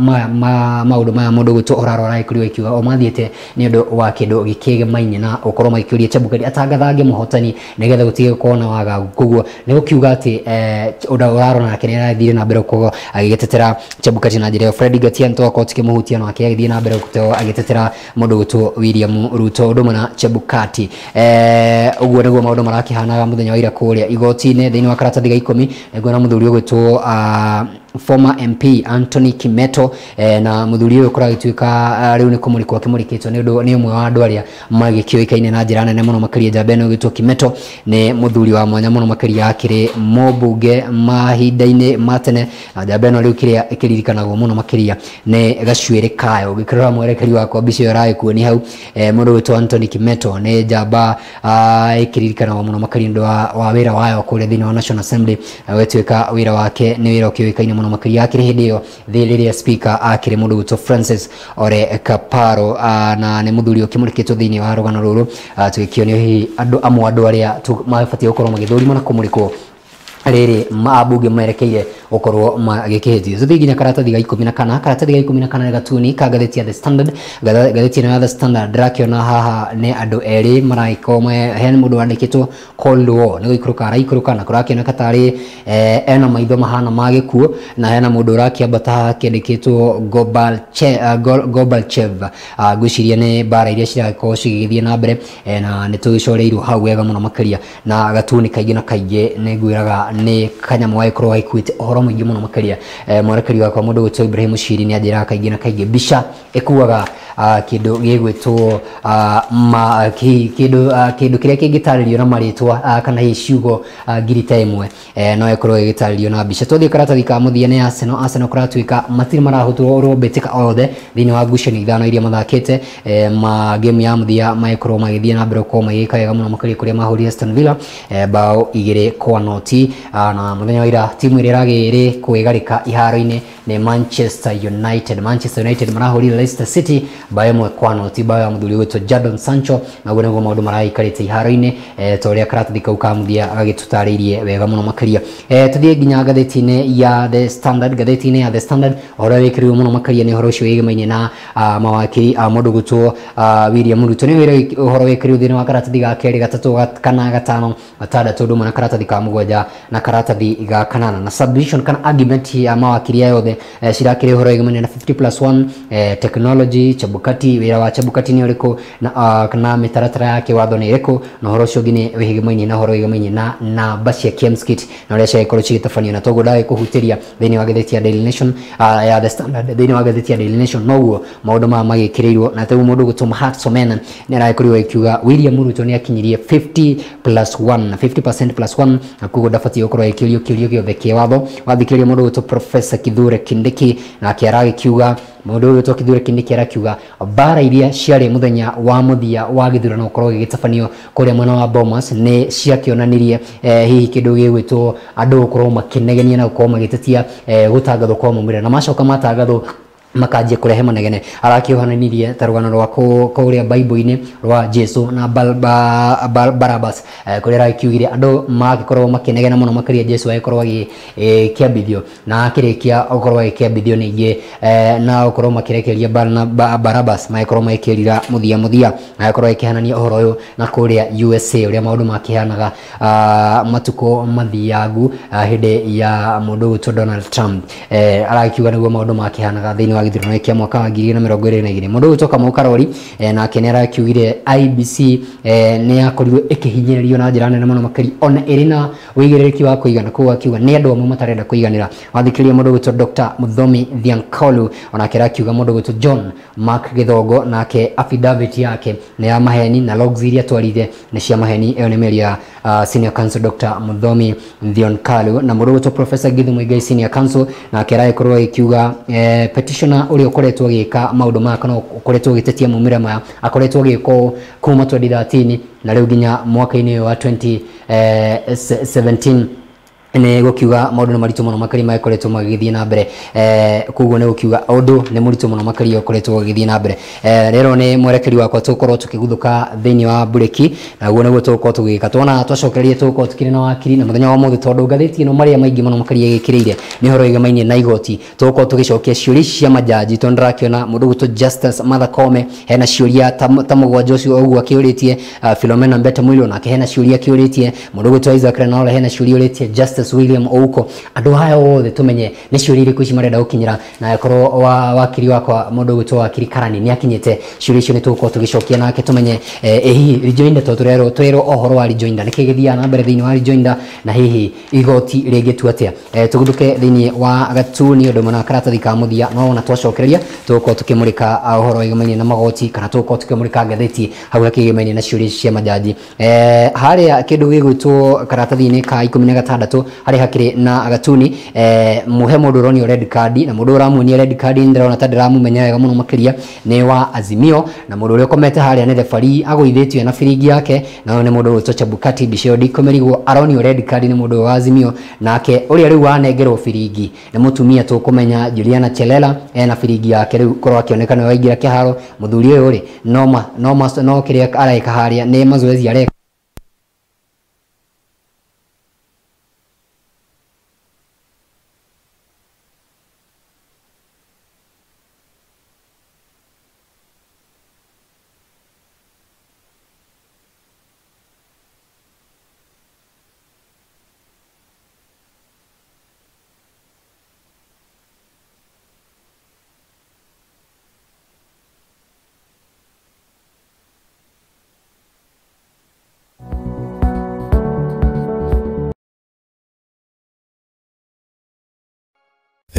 maũndũ maya mũndũ ũgwĩtwo Oraro aragĩkorirwo akiuga, o mathiĩte nĩ ũndũ wa kĩndũ gĩkĩgemaine na gũkorwo magĩkĩũria Chebukati atangathange mũhotani nĩgetha gũtige gũkorwo na wagagu. Koguo nĩ gũkiuga atĩ Oraro nake nĩ arathire na mbere gũkorwo agĩtetera Chebukati na njĩra ĩyo. Fred Gatian twakorwo tukĩmũhutia nake agĩthiĩ na mbere gũkorwo agĩtetera mũndũ ũgwĩtwo William Ruto ũndũ ũmwe na Chebukati. Ũguo nĩguo maũndũ marakĩhanaga mũthenya wa ira kũrĩa igoti-inĩ. Thĩinĩ wa karatathi ga 10 nĩguo mũthuri ũgwĩtwo former MP Anthony Kimeto, na mũthuri ũyũ kũragĩtuĩka rĩu nĩ kũmũrĩkwo akĩmũrĩkĩtwo nĩ ũndũ nĩ ũmwe wa andũ arĩa magĩkĩũĩkaine na njĩra nene mũno makĩria. Njamba ĩno ĩgwĩtwo Kimeto nĩ mũthuri wa mwanya mũno makĩria, akĩrĩ mũmbunge mahinda-inĩ ma tene, na njamba ĩno rĩu kĩrĩa ĩkĩririkanagwo mũno makĩria nĩ gacuĩrĩ kayo. Ũngĩkĩrora mwerekeri wakwa mbica ĩyo ĩragĩkuonia hau, mũndũ ũgwĩtwo Anthony Kimeto nĩ njamba ĩkĩririkanagwo mũno makĩria nĩ ũndũ wa wĩra wayo kũrĩa thĩinĩ wa National Assembly, na gũgĩtuĩka wĩra wake nĩ wĩra ũkĩũĩkaine mũno makĩria. Akĩrĩ hĩndĩ ĩyo rĩrĩa speaker akĩrĩ mũndũ ũgwĩtwo Francis Ole Kaparo, na nĩ mũthuri ũkĩmũrĩkĩtwo thĩinĩ wa rũgano rũrũ, tũgĩkĩonio hihi andũ amwe andũ arĩa mabatiĩ gũkorwo magĩthũrimwo na kũmũrĩkwo rĩrĩ mabunge merekeire gũkorwo magĩkĩhĩtithio. Tũthiĩ nginya karatathi ga 14. Karatathi ga 14 nĩ gatuni ka ngathĩti ya The Standard. Ngathĩti ĩno ya The Standard ndĩrakĩona haha nĩ andũ erĩ maragĩkorwo he mũndũ wandĩkĩtwo Cold War, nĩ gũikũrũka araikũrũka na kũrakĩoneka tarĩ ena maitho mahana ma gĩkuũ, na hena mũndũ ũrakĩambata haha kĩandĩkĩtwo Gorbachev. Ngwĩciria nĩ mbara iria cirakorwo cigĩthiĩ na mbere, na nĩ tũgĩcoreirwo hau wega mũno makĩria, na gatuni kaingĩ na kaingĩ nĩ ngwĩraga nĩ kanyamũ gagĩkorwo gagĩkuĩte ũhoro mũingĩ mũno makĩria. Mwerekeri wakwa mũndũ ũgwĩtwo Ibrahim Shiri nĩ anjĩraga kaingĩ na kaingĩ mbica ĩkuaga kĩndũ gĩgwĩtwo kĩndũ kĩrĩa kĩngĩtarĩrio na marĩtwa kana hihi ciugo ngiri ta ĩmwe no ĩkorwo ĩgĩtarĩrio na mbica. Twathiĩ karatathi ka mũthia nĩ Arsenal. Arsenal kũratuĩka matirĩ marahũtwo mbĩtĩka othe thĩinĩ wa ngucanio ithano iria mathakĩte ma game ya mũthia magĩkorwo magĩthiĩ na mbere gũkorwo magĩka wega mũno makĩria kũrĩa mahũrire Aston Villa bao 2-0. Na mũthenya wa ira timu ĩrĩa ĩragĩrĩ kwĩgarĩka iharo-inĩ nĩ Manchester United. Manchester United marahũrire Leicester City bao 1-0, bao ya mũthuri ũgwĩtwo Jadon Sancho. Na ũguo nĩguo maũndũ maraikarĩte iharo-inĩ ta ũrĩa karatathi kau ka mũthia gagĩtũtarĩirie wega mũno makĩria. Tũthiĩ nginya ngathĩti-inĩ ya The Standard. Ngathĩti-inĩ ya The Standard ũhoro wĩkĩrĩirwo mũno makĩria nĩ ũhoro ũcio wĩgemaine na mawakiri a mũndũ gwĩtwo William Ruto. Nĩ ũhoro wĩkĩrĩirwo thĩinĩ wa karatathi ga kerĩ, gatatũ, kana gatano, gatandatũ, ũndũ ũmwe na karatathi ka mũgwanja na karatathi ga kanana. Na submission kana argument ya mawakiri aya othe cirakĩrĩ ũhoro wĩgemaine na 50+1 technology, Chebukati, wĩra wa Chebukati nĩ ũrĩkũ na mĩtaratara ya kĩwatho nĩ ĩrĩkũ, na ũhoro ũcio ũngĩ nĩ wĩgemaine na ũhoro wĩgemaine na namba cia KIEMS kit na ũrĩa ciagĩkorwo cigĩtabanio. Na toguo ndagĩkũhutĩria thĩinĩ wa ngathĩti ya Daily Nation ya The Standard, thĩinĩ wa ngathĩti ya Daily Nation noguo maũndũ maya magĩkĩrĩirwo. Na rĩu mũndũ ũgwĩtwo Mahat Somena nĩ aragĩkorirwo akiuga William Ruto nĩ akinyirie 50+1, 50% plus 1, na koguo ndabatiĩ gũkorwo agĩkĩũrio kĩũrio gĩothe kĩwatho. Wathikĩrĩria mũndũ ũgwĩtwo Professor Kithure Kindiki, nake aragĩkiuga mũndũ ũyũ ũgwĩtwo Kithure Kindiki arakiuga mbara iria ciarĩ mũthenya wa mũthia wa gĩthurano gũkorwo gĩgĩtabanio kũrĩa mwena wa Bomas nĩ ciakĩonanirie hihi kĩndũ gĩgwĩtwo andũ gũkorwo makĩnegenia na gũkorwo magĩtetia gũtangathwo kwa maumĩrĩra, na macoka matangathwo makanjia kũrehe manegene. Arakĩohananirie ta rũgano rwa kũrĩa Bible-inĩ rwa Jesu na Barabas kũrĩa arakiugire andũ magĩkorwo makĩnegena mũno makĩria Jesu agĩkorwo agĩkĩambithio, na akĩrĩkia gũkorwo agĩkĩambithio ningĩ na gũkorwo makĩrekereria Barabas magĩkorwo magĩkĩrira mũthia mũthia, agĩkorwo agĩkĩhanania ũhoro ũyũ na kũrĩa USA ũrĩa maũndũ makĩhanaga matukũ mathiangu hĩndĩ ya mũndũ ũgwĩtwo Donald Trump. Arakiuga nĩguo maũndũ makĩhanaga thĩinĩ wa gĩthurano kĩa mwaka wa 2022. Mũndũ ũgwĩtwo Kamau Karori nake nĩ arakiugire IEBC nĩ yakorirwo ĩkĩhinyĩrĩrio na njĩra nene mũno makĩria ona ĩrĩ na ũigĩrĩrĩki wa kũigana, koguo akiuga nĩ andũ amwe matarenda kũiganĩra. Wathikĩrĩria mũndũ ũgwĩtwo Dr. Muthomi Thiankolu, onake arakiuga mũndũ ũgwĩtwo John Mark Githongo nake affidavit yake nĩ ya maheni na logs iria atwarire nĩ cia maheni. Ĩyo nĩ mĩario ya Senior Counsel Dr. Muthomi Thiankolu. Na mũndũ ũgwĩtwo Professor Githu Muigai Senior Counsel nake aragĩkorwo agĩkiuga petitioner ũrĩa ũkoretwo agĩka maũndũ maya kana ũkoretwo ũgĩtetia maumĩrĩra maya akoretwo agĩka ũũ kuma 2013 na rĩu nginya mwaka-inĩ ũyũ wa 2017. Nĩ gũkiuga maũndũ nĩ maritũ mũno makĩria magĩkoretwo magĩthiĩ na mbere, koguo nĩ gũkiuga ũndũ nĩ mũritũ mũno makĩria ũkoretwo ũgĩthiĩ na mbere. Rero nĩ mwerekeri wakwa tũgũkorwo tũkĩguthũka thĩinĩ wa mburĩki, na guo nĩguo tũgũkorwo tũgĩka. Tuona twacokereria tũgũkorwo tũkĩrĩ na wakiri na mũthenya wa ũmũthĩ, tondũ ngathĩti ĩno marĩa maingĩ mũno makĩria ĩgĩkĩrĩire nĩ ũhoro wĩgemaine na igoti, tũgũkorwo tũgĩcokia ciũria ici cia majaji, tondũ ndĩrakĩona mũndũ ũgwĩtwo Justice Martha Koome hena ciũria ta mũgwanja ũcio ũguo akĩũrĩtie, Philomena Mbete Mũirũ nake hena ciũria akĩũrĩtie, mũndũ ũgwĩtwo Isaac Lenaola hena ciũria ũrĩtie, Justice William Ouko. Andũ aya othe tumenye nĩ ciũria irĩkũ ici marenda gũkinyĩra, na akorwo wakiri wakwa mũndũ ũgwĩtwo wakiri Karani nĩ akinyĩte ciũria icio nĩ tũgũkorwo tũgĩcokia nake tumenye hihi rejoinder, tondũ tũrerwo twĩrwo ũhoro wa rejoinder nĩkĩ gĩthiaga na mbere thĩinĩ wa rejoinder na hihi igoti rĩngĩtua atĩa. Tũguthũke thĩinĩ wa gatuni ũndũ ũmwe na karatathi ka mũthia, no ona twacokereria tũgũkorwo tũkĩmũrĩka ũhoro wĩgemaine na magoti kana tũgũkorwo tũkĩmũrĩka ngathĩti hau hakĩgemaine na ciũria cia majaji. Harĩa kĩndũ gĩgwĩtwo karatathi-inĩ ka 16 harĩa hakĩrĩ na gatuni, muhe mũndũ ũronio red card, na mũndũ ũramuonia red card ndĩrona ta ndĩramũmenya wega mũno makĩria nĩ wa Azimio, na mũndũ ũrĩa ũkomete harĩa nĩ referee agũithĩtio na biringi yake, na nĩ mũndũ ũgwĩtwo Chebukati. Mbica ĩyo ndikũmĩrigwo, aronio red card nĩ mũndũ wa Azimio, nake ũrĩa rĩu wanengerwo biringi nĩ mũtumia tũkũmenya Juliana Chelela ena biringi yake rĩu korwo akĩoneka nĩwe waingĩra kĩharo. Mũthuri ũyũ rĩ no kĩrĩa areka harĩa nĩ mazoezi areka.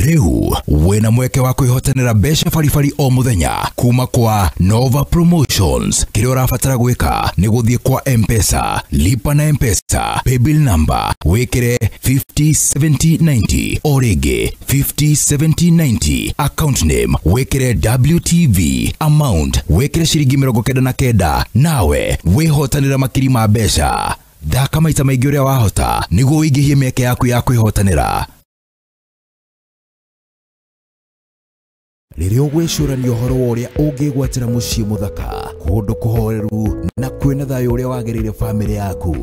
Rĩu wĩna mweke wa kwĩhotanĩra mbeca baribari o mũthenya kuma kwa Nova Promotions. Kĩrĩa ũrabatara gwĩka nĩ gũthiĩ kwa M-Pesa, lipa na M-Pesa, paybill number wĩkĩre 507090 o rĩngĩ 507090, account name wĩkĩre WTV, amount wĩkĩre ciringi 99, nawe wĩhotanĩra makiri ma mbeca. Thaka maita maingĩ ũrĩa wahota nĩguo ũingĩhie mĩeke yaku ya kwĩhotanĩra. Rĩrĩa ũgwĩcũrania ũhoro wa ũrĩa ũngĩgwatĩra mũciĩ mũthaka, kũndũ kũhoreru na kwĩna thayũ ũrĩa wagĩrĩire bamĩrĩ yaku,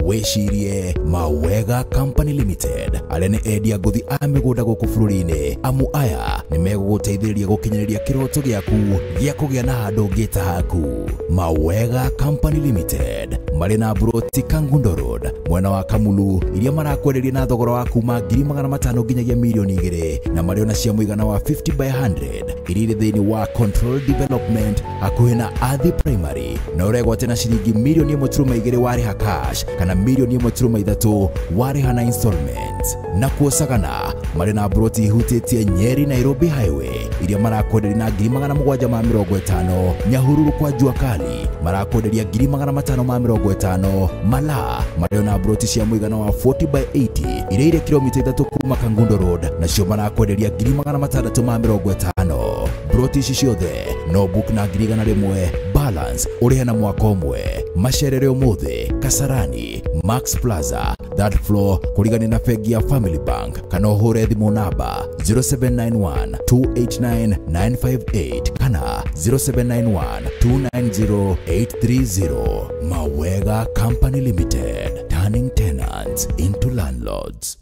wĩcirie Mawega Company Limited, arĩa nĩ endia ngũthi a mĩgũnda gũkũ bũrũri-inĩ. Amu aya nĩ megũgũteithĩrĩria gũkinyanĩria kĩroto gĩaku gĩa kũgĩa na handũ ũngĩ ta haku. Mawega Company Limited marĩ na buroti Kangundo Road mwena wa Kamulu, iria marakwenderia na thogora wa kuma 500,000 nginyagia 2,000,000, na marĩ ona cia mũigana wa 50 by 100 iria irĩ thĩinĩ wa Control Development hakuhĩ na Athi Primary, na ũregwate na ciringi 1.2 million warĩha cash kana 1.3 million warĩha na installments. Na kuo Sagana marĩ na buroti ihutĩtie Nyeri Nairobi Highway iria marakwenderia na 750,000, Nyahururu kwa Jua Kali marakwenderia 550,000, Malaa marĩ na buroti cia mũigana wa 40 by 80 iria irĩ kilomita 3 kuma Kangundo Road, nacio marakwenderia 650,000. Buroti ici ciothe no book na 100,000, balance ũrĩhe na mwaka ũmwe. Macerere ũmũthĩ Kasarani Max Plaza third floor kũrigania na bengi ya Family Bank, kana ũhũre thimũ namba 0791 289 958 kana 0791 290 830. Mawega Company Limited, turning tenants into landlords.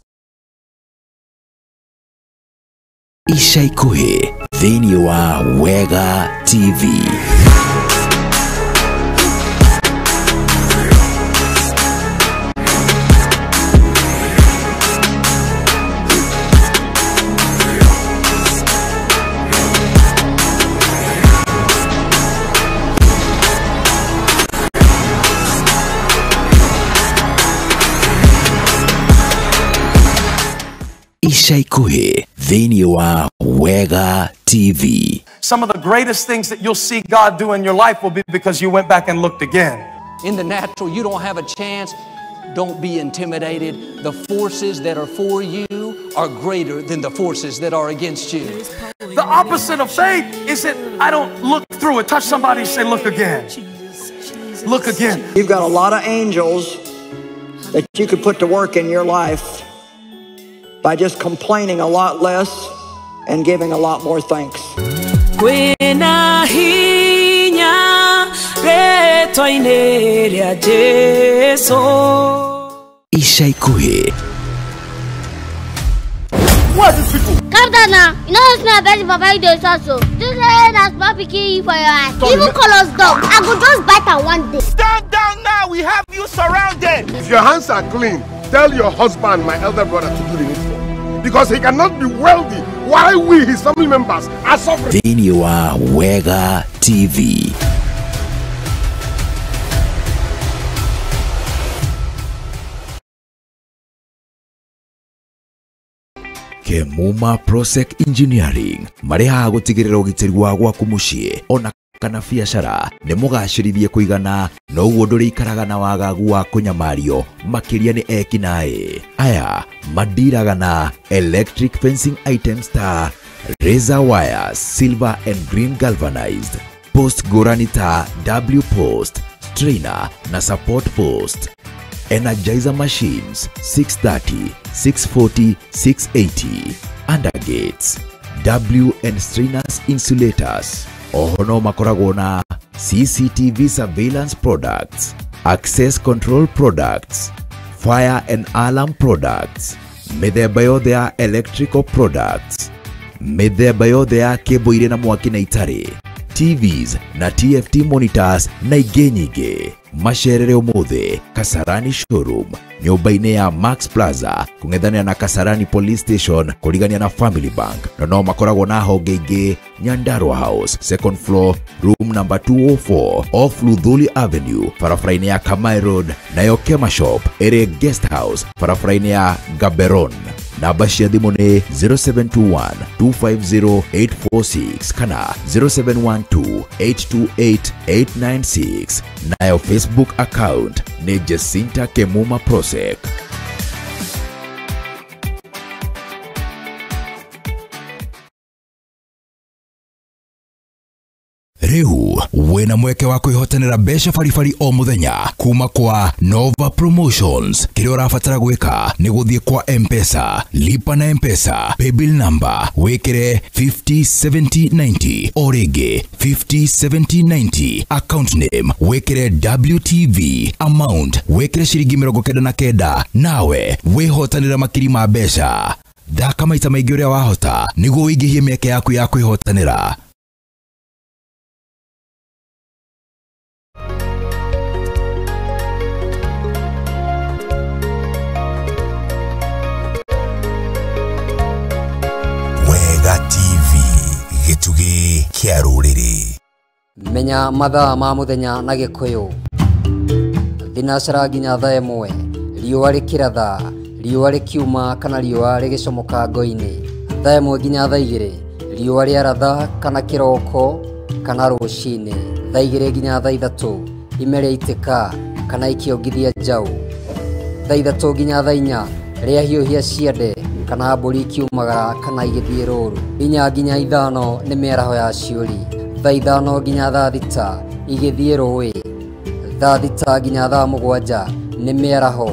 Ica ikuhĩ thĩinĩ wa Wega TV. Ica ikuhĩ thĩinĩ wa Wega TV. Some of the greatest things that you'll see God do in your life will be because you went back and looked again. In the natural, you don't have a chance. Don't be intimidated. The forces that are for you are greater than the forces that are against you. The opposite of faith is that I don't look through it. Touch somebody and say, look again. Look again. You've got a lot of angels that you could put to work in your life by just complaining a lot less and giving a lot more thanks. Kwĩna hinya rĩtwa-inĩ rĩa Jesũ. Ica ikuhĩ. Calm down now. You know it's not best papa you dey shout so. This is na small pikin you for your eye. Even call us dog. I go just bite am one day. Stand down now. We have you surrounded. If your hands are clean, tell your husband, my elder brother, to do the needful. Because he cannot be wealthy while we, his family members, are suffering. Thĩinĩ wa Wega TV. Kemuma Prosec Engineering marĩ haha gũtigĩrĩra ũgitĩri wa gwaku mũciĩ ona kana biacara nĩ mũgacĩrithie kũigana, noguo ndũrĩikaraga na wagagu wa kũnyamario makĩria nĩ ekinaĩ. Aya mandiraga na electric fencing items ta razor wires, silver and green galvanized, post ngũrani ta W post, strainer na support post, energizer machines 630, 640, 680, undergates, W and strainers insulators. Oho no makoragwo na CCTV surveillance products, access control products, fire and alarm products, mĩthemba yothe ya electrical products, mĩthemba yothe ya kĩmbũ irĩ na mwaki na itarĩ, TVs na TFT monitors na ingĩ nyingĩ. Macerere ũmũthĩ Kasarani showroom nyũmba-inĩ ya Max Plaza kũng'ethanĩra na Kasarani Police Station kũrigania na Family Bank, na no makoragwo na honge ingĩ Nyandarua House second floor room number 204 off Luthuli Avenue barabara-inĩ ya Kamai Road, nayo Kema Shop ĩrĩ Guest House barabara-inĩ ya Gaberone. Namba cia thimũ nĩ 0721 250 846 kana 0712 828 896. Nayo Facebook account nĩ Jacinta Kemuma Prosec. Rĩu wĩna mweke wa kwĩhotanĩra mbeca baribari o mũthenya kuma kwa Nova Promotions. Kĩrĩa ũrabatara gwĩka nĩ gũthiĩ kwa M-Pesa, lipa na M-Pesa, paybill number wĩkĩre 507090 o rĩngĩ 507090, account name wĩkĩre WTV, amount wĩkĩre ciringi 99, nawe wĩhotanĩra makiri ma mbeca. Thaka maita maingĩ ũrĩa wahota nĩguo ũingĩhie mĩeke yaku ya kwĩhotanĩra. TV gĩtugĩ kĩa rũrĩrĩ. Menya mathaa ma mũthenya na Gĩkũyũ. Thinacara nginya thaa 1, riũa rĩkĩratha, riũa rĩkiuma kana riũa rĩgĩcomoka ngo-inĩ. Thaa 1 nginya thaa 2, riũa rĩaratha kana kĩroko kana rũcinĩ. Thaa 2 nginya thaa 3, ime rĩaitĩka kana ikĩongithia njaũ. Thaa 3 nginya thaa 4, rĩahiũhia ciande kana mbũri ikiumagara kana igĩthiĩ rũru. 4 nginya 5 nĩ mĩaraho ya ciũri. Thaa 5 nginya thaa 6 igĩthiĩ rũĩ. Thaa 6 nginya thaa 7 nĩ mĩaraho,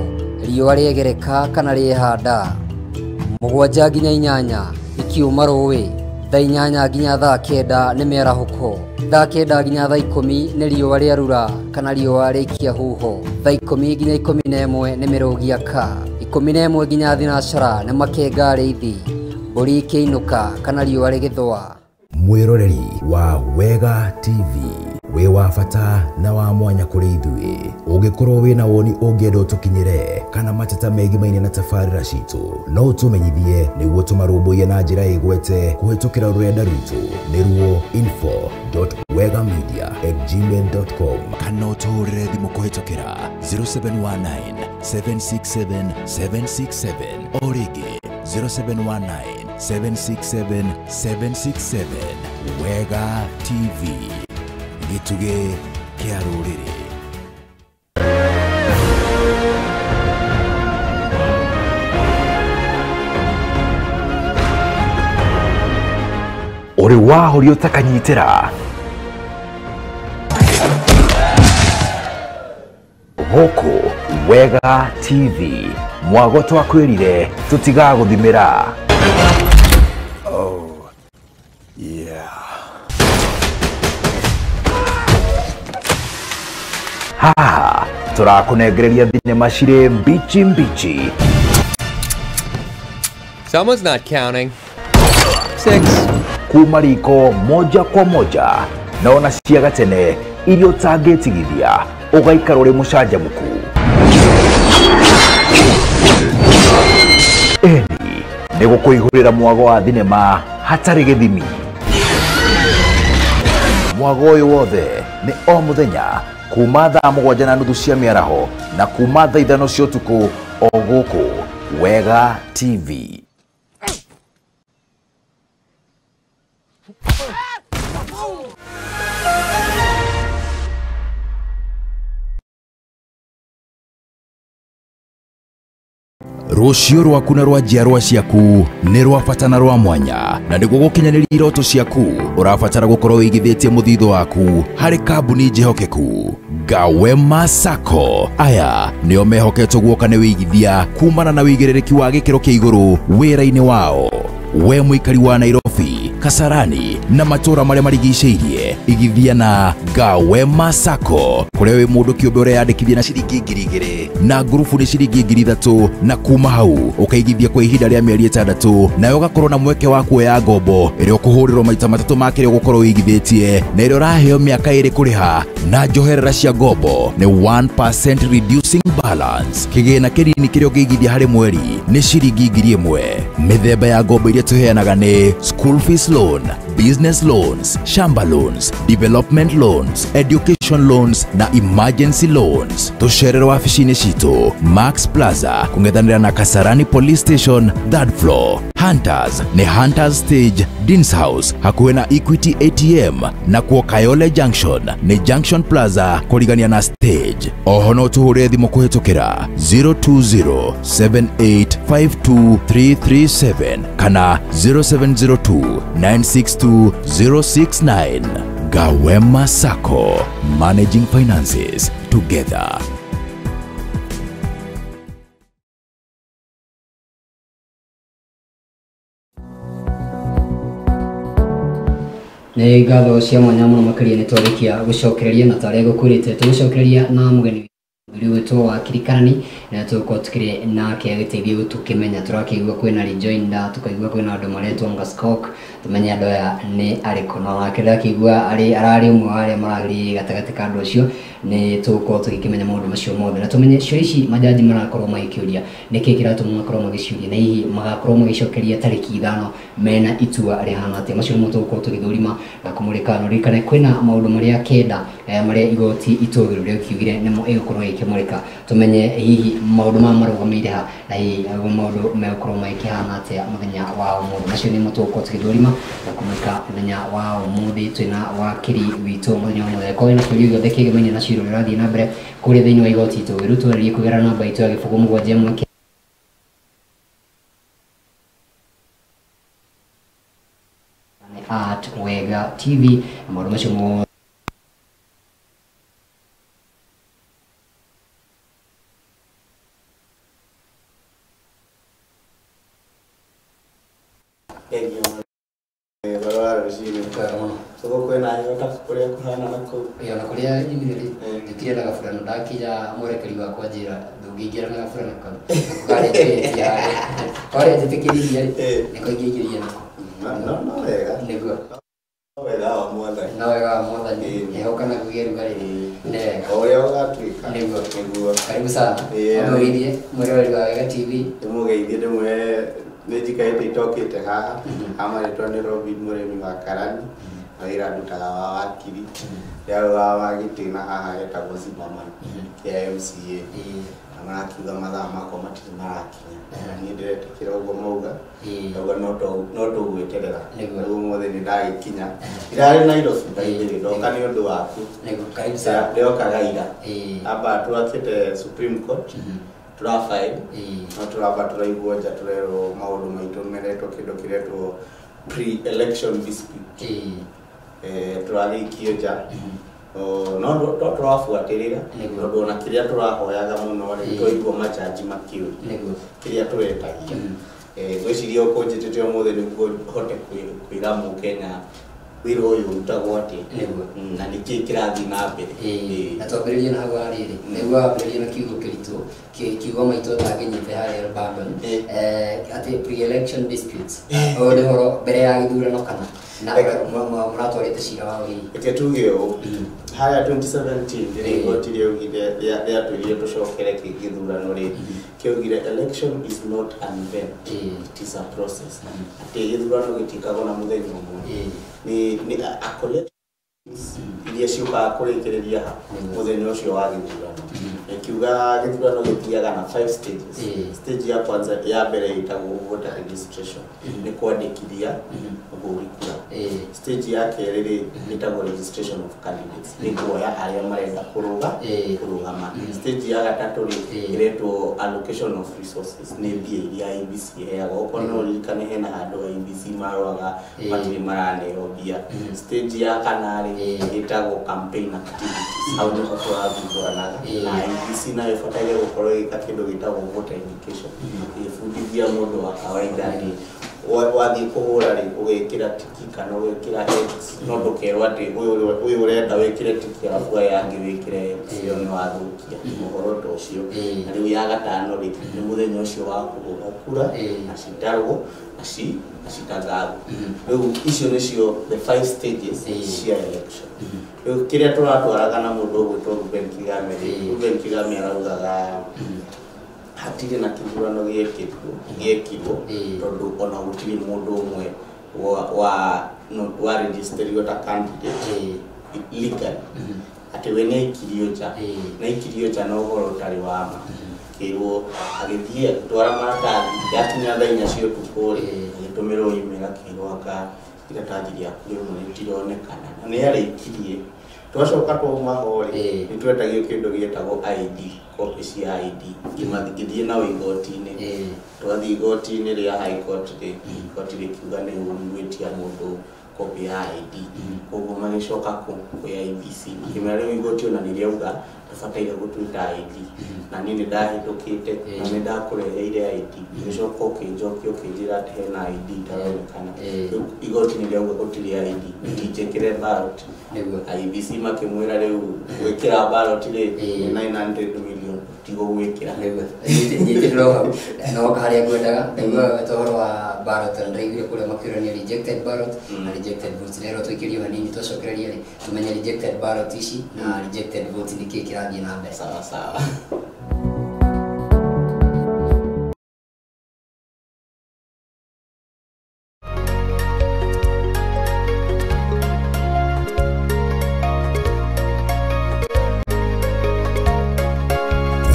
riũa rĩegereka kana rĩehanda. 7 nginya 8 ikiuma rũĩ. Thaa 8 nginya thaa 9 nĩ mĩarahũko. Thaa 9 nginya thaa 10 nĩ riũa rĩarura kana riũa rĩikia huho. Thaa 10 nginya 11 nĩ mĩrũgia ka. 11 nginya thinacara nĩ makenga rĩithi, mbũri ikĩinũka kana riũa rĩgĩthũa. Mwĩroreri wa Wega TV wĩ wa bata na wa mwanya kũrĩ ithuĩ. Ũngĩkorwo wĩna woni ũngĩenda ũtũkinyĩre kana mateta megimaine na tabarĩra citũ, no ũtũmenyithie nĩguo tũmarũmbũiye na njĩra ĩgwete kũhĩtũkĩra rũrenda rwitũ nĩruo info.wegamedia@gmail.com kana ũtũhũrĩre thimũ kũhĩtũkĩra 0719 767 767 o rĩngĩ 0719 767 767. Wega TV, gĩtugĩ kĩa rũrĩrĩ. Ũrĩ wahorio ũtakanyitĩra gũkũ Wega TV, mwago twakwĩrire tũtigagũthimĩra. Oh, yeah. Haha tũrakũnengereria thinema cirĩ mbichi mbichi. Someone's not counting. 6. Kuma riko moja kwa moja na ona cia gatene iria ũtangĩtigithia ũgaikara ũrĩ mũcanjamũku. Eni nĩ gũkũihũrĩra mwago wa thinema hatarĩ gĩthimi. Mwago ũyũ wothe nĩ o mũthenya kuma thaa 7:30 cia mĩaraho na kuma thaa 5 cia ũtukũ o gũkũ Wega TV. Rũciũ rwaku na rwa njiarwa ciaku nĩ rwa bata na rwa mwanya, na nĩguo gũkinyanĩria iroto ciaku ũrabatara gũkorwo wĩigithĩtie mũthithũ waku harĩ kambuni njĩhokeku. Gawema Sacco aya nĩo mehoketwo guoka nĩ wĩigithia kumana na wĩigĩrĩrĩki wa gĩkĩro kĩa igũrũ wĩra-inĩ wao. We mũikari wa Nairobi, Kasarani na matũra marĩa marigicĩirie, igithia na Gawema Sacco kũrĩa wĩ mũndũ kĩũmbe ũreyandĩkithia na ciringi 2,000 na ngurubu nĩ ciringi 3,000, na kuma hau ũkaigithia kwa ihinda rĩa mĩeri 6 nawe ũgakorwo na mweke wa kuoya ngombo ĩrĩa ũkũhũrĩrwo maita 3 ma kĩrĩa ũgũkorwo ũigithĩtie, na ĩrĩa ũraheo mĩaka 2 kũrĩha, na njoherera cia ngombo nĩ 1% reducing balance. Kĩgĩna kĩnini kĩrĩa ũngĩigithia harĩ mweri nĩ ciringi 1,000. Mĩthemba ya ngombo iria tũheanaga nĩ school fees loan, business loans, shamba loans, development loans, education education loans na emergency loans. Tũcerere wabici-inĩ citũ Max Plaza kũng'ethanĩra na Kasarani Police Station 3rd floor. Hunters nĩ Hunters Stage Deans House hakuhĩ na Equity ATM, na kuo Kayole Junction nĩ Junction Plaza kũrigania na stage. Oho no tũhũre thimũ kũhĩtũkĩra 020-7852-337 kana 0702-962-069. Gawema Sacco, managing finances together. Nĩ ngatho cia mwanya mũno makĩria nĩ twarĩkia gũcokereria na tarĩa gũkwĩrĩte tũgũcokereria na mũgeni mũthuri witũ wa Kirikarani na tũgũkorwo tukĩrĩ nake agĩteithia gũtũkĩmenya. Tũrakĩigua kwĩna rejoinder, tũkaigua kwĩna andũ maretwo Ngaskok, tũmenye andũ aya nĩ arĩkũ, na nake ndakĩigua ararĩ ũmwe wa arĩa mararĩ gatagatĩ ka andũ acio. Nĩ tũgũkorwo tũgĩkĩmenya maũndũ macio mothe na tũmenye ciũria ici majaji marakorwo magĩkĩũria nĩkĩĩ kĩratũma makorwo magĩciũria, na hihi magakorwo magĩcokeria tarĩki 5 mena itua rĩhana atĩa. Macio nĩmo tũgũkorwo tũgĩthũrima na kũmũrĩka. Na ũririkane kwĩna maũndũ marĩa 9 marĩa igoti itũgĩru rĩkiugire nĩmo ĩgũkorwo ĩkĩmũrĩka, tũmenye hihi maũndũ maya marũgamĩire ha na hihi maũndũ megũkorwo magĩkĩhana atĩa mũthenya wa ũmũthĩ. Macio nĩmo tũgũkorwo tũgĩthũrima na kũmũrĩka mũthenya wa ũmũthĩ. Twĩna wakiri witũ mũthenya wa ũmũthĩ. Korwo wĩna kĩũria gĩothe kĩgemaine na cira ũrĩa ũrathiĩ na mbere kũrĩa thĩinĩ wa igoti itũgĩru, twarĩrie kũgerera namba itũ ya 071 at Wega TV na maũndũ macio mothe na kuria nyumire ri ndikire na gaburano ndakinya mwerekeri wakwa njira ndũngĩingĩra na gaburano kau karĩa karĩa njĩtĩkĩririe ri nĩko ingĩingĩria nako. No wega nĩguo no wega wa Mwathani, no wega wa Mwathani ehoka na kũgĩa rugarĩ nĩ wega o ũrĩa ũgatuĩka nĩguo. Nĩguo karibu sana ũgeithie mwĩroreri wa Wega TV. Ndĩmũgeithie ndĩmwĩre nĩ njikarĩte itokĩte haha. Amarĩtwa nĩ Robin Mũrĩmi wa Karani na wĩra ndutaga wa wakiri ndĩrarũgama gĩtĩ na haha getagwo Zimmerman kĩa MCA na marakiuga mathaa makwa matirĩ marakinya na niĩ ndĩretĩkĩra ũguo mauga ndauga no tũgweterera. Rĩu ũmũthĩ nĩ ndagĩkinya, ndirarĩ Nairobi ndaithĩrĩ ndoka nĩ ũndũ waku. Karibu sana. Ndĩrokaga ira amba tũrakĩte Supreme Court tũrabail no tũramba tũraigua nja tũrerwo maũndũ maitũ meretwo kĩndũ kĩretwo pre-election dispute. Tũragĩikio nja no tũrabuatĩrĩra tondũ ona kĩrĩa tũrahoyaga mũno rĩ twaigua majaji makĩũria kĩrĩa tũretagia. Ngwĩciria ũkũnjĩtĩte ũmũthĩ nĩguo hote kwĩra mũkenya wĩra ũyũ ũrutagwo atĩa na nĩkĩĩ kĩrathiĩ na mbere. Na twambĩrĩrie na hau harĩrĩ nĩguo wambĩrĩrie na kiugo kĩritũ kiugo maitũ atangĩnyite harĩa Bamban atĩ pre-election disputes ũyũ nĩ ũhoro mbere ya gĩthurano kana na mũratwarĩte cira wao hihi. Reke tuge ũũ harĩa 2017 rĩrĩa igoti rĩaugire rĩatwĩrire tũcokere gĩthurano rĩ kĩaugire election is not an event, it is a process. Atĩ gĩthurano gĩtikagwo na mũthenya ũmwe, nĩ a collection iria ciũkaga kũrĩkĩrĩria mũthenya ũcio wa gĩthurano. Ĩkiuga gĩthurano gĩthiaga na 5 stages. Stage ya kwanza ya mbere ĩtagwo voter registration, nĩ kwandĩkithia mũhũri kura. Stage ya kerĩ rĩ ĩtagwo registration of candidates, nĩ kuoya arĩa marenda kũrũgama. Stage ya gatatũ rĩ ĩretwo allocation of resources, nĩ mbia iria IEBC ĩheagwo. Okorwo no ũririkane hena handũ IEBC marũaga matirĩ maraneo mbia. Stage ya kana rĩ ĩtagwo campaign activities, hau nĩho tũrathumbũranaga na IEBC nayo ĩbataire gũkorwo ĩgĩka kĩndũ gĩtagwo voter education, ĩgĩbundithia mũndũ wa kawaida atĩ wathiĩ kũhũra rĩ ũgekĩra tiki kana ũgekĩra X, no ndũkerwo atĩ ũyũ ũrenda wĩkĩre tiki arabu aya angĩ wĩkĩre X, ĩyo nĩ wathũkia ũhoro ta ũcio. Na rĩu ya gatano rĩ nĩ mũthenya ũcio wa kũhũra kura na citarwo na citangathwo. Rĩu icio nĩcio the 5 stages cia election. Rĩu kĩrĩa tũratwaraga na mũndũ ũgwĩtwo Reuben Kigame rĩ, Reuben Kigame araugaga hatirĩ na kĩthurano gĩekirwo tondũ ona gũtirĩ mũndũ ũmwe wa registerio ta candidate legally. Atĩ we nĩ aikirio nja na aikirio nja na ũhoro ũtarĩ wa ma. Akĩrwo agĩthiĩ agĩtwara maratathi yakinya thaa 4 cia ũtukũ rĩ, agĩtũmĩrwo email akĩrwo anga iratathi rĩaku rĩmwe rĩtironekana na nĩ arĩkirie. Twacoka twauma ho rĩ, nĩ twetagio kĩndũ gĩetagwo ID, copy cia ID, ngĩthiĩ nao igoti-inĩ. Twathiĩ igoti-inĩ rĩa High Court rĩ, igoti rĩkiuga nĩ ũru gwĩtia mũndũ copy ya ID. Koguo magĩcoka kwĩ IEBC makĩmera rĩu igoti ona nĩ rĩauga tũbataire gũtuĩta ID, na niĩ nĩ ndahĩtũkĩte na nĩ ndakũreheire ID, ũgĩcoka ũkĩnjokia ũkĩnjĩra atĩ hena ID itaronekana. Rĩu igoti nĩ rĩauga gũtirĩ ID, ndinjĩkĩre ballot. IEBC makĩmwĩra rĩu gwĩkĩra ballot rĩ nĩ 900 million, tigũgwĩkĩra. Nyitĩrĩra hau na woka harĩa ngwendaga. Ndaiguaga weta ũhoro wa ballot na ndaiguire kũrĩa makĩũrania rejected ballot na rejected votes. Rero tũikĩrio hanini twacokereria rĩ tũmenye rejected ballot ici na rejected votes nĩ kĩĩ kĩrathiĩ na mbere. Sawa sawa.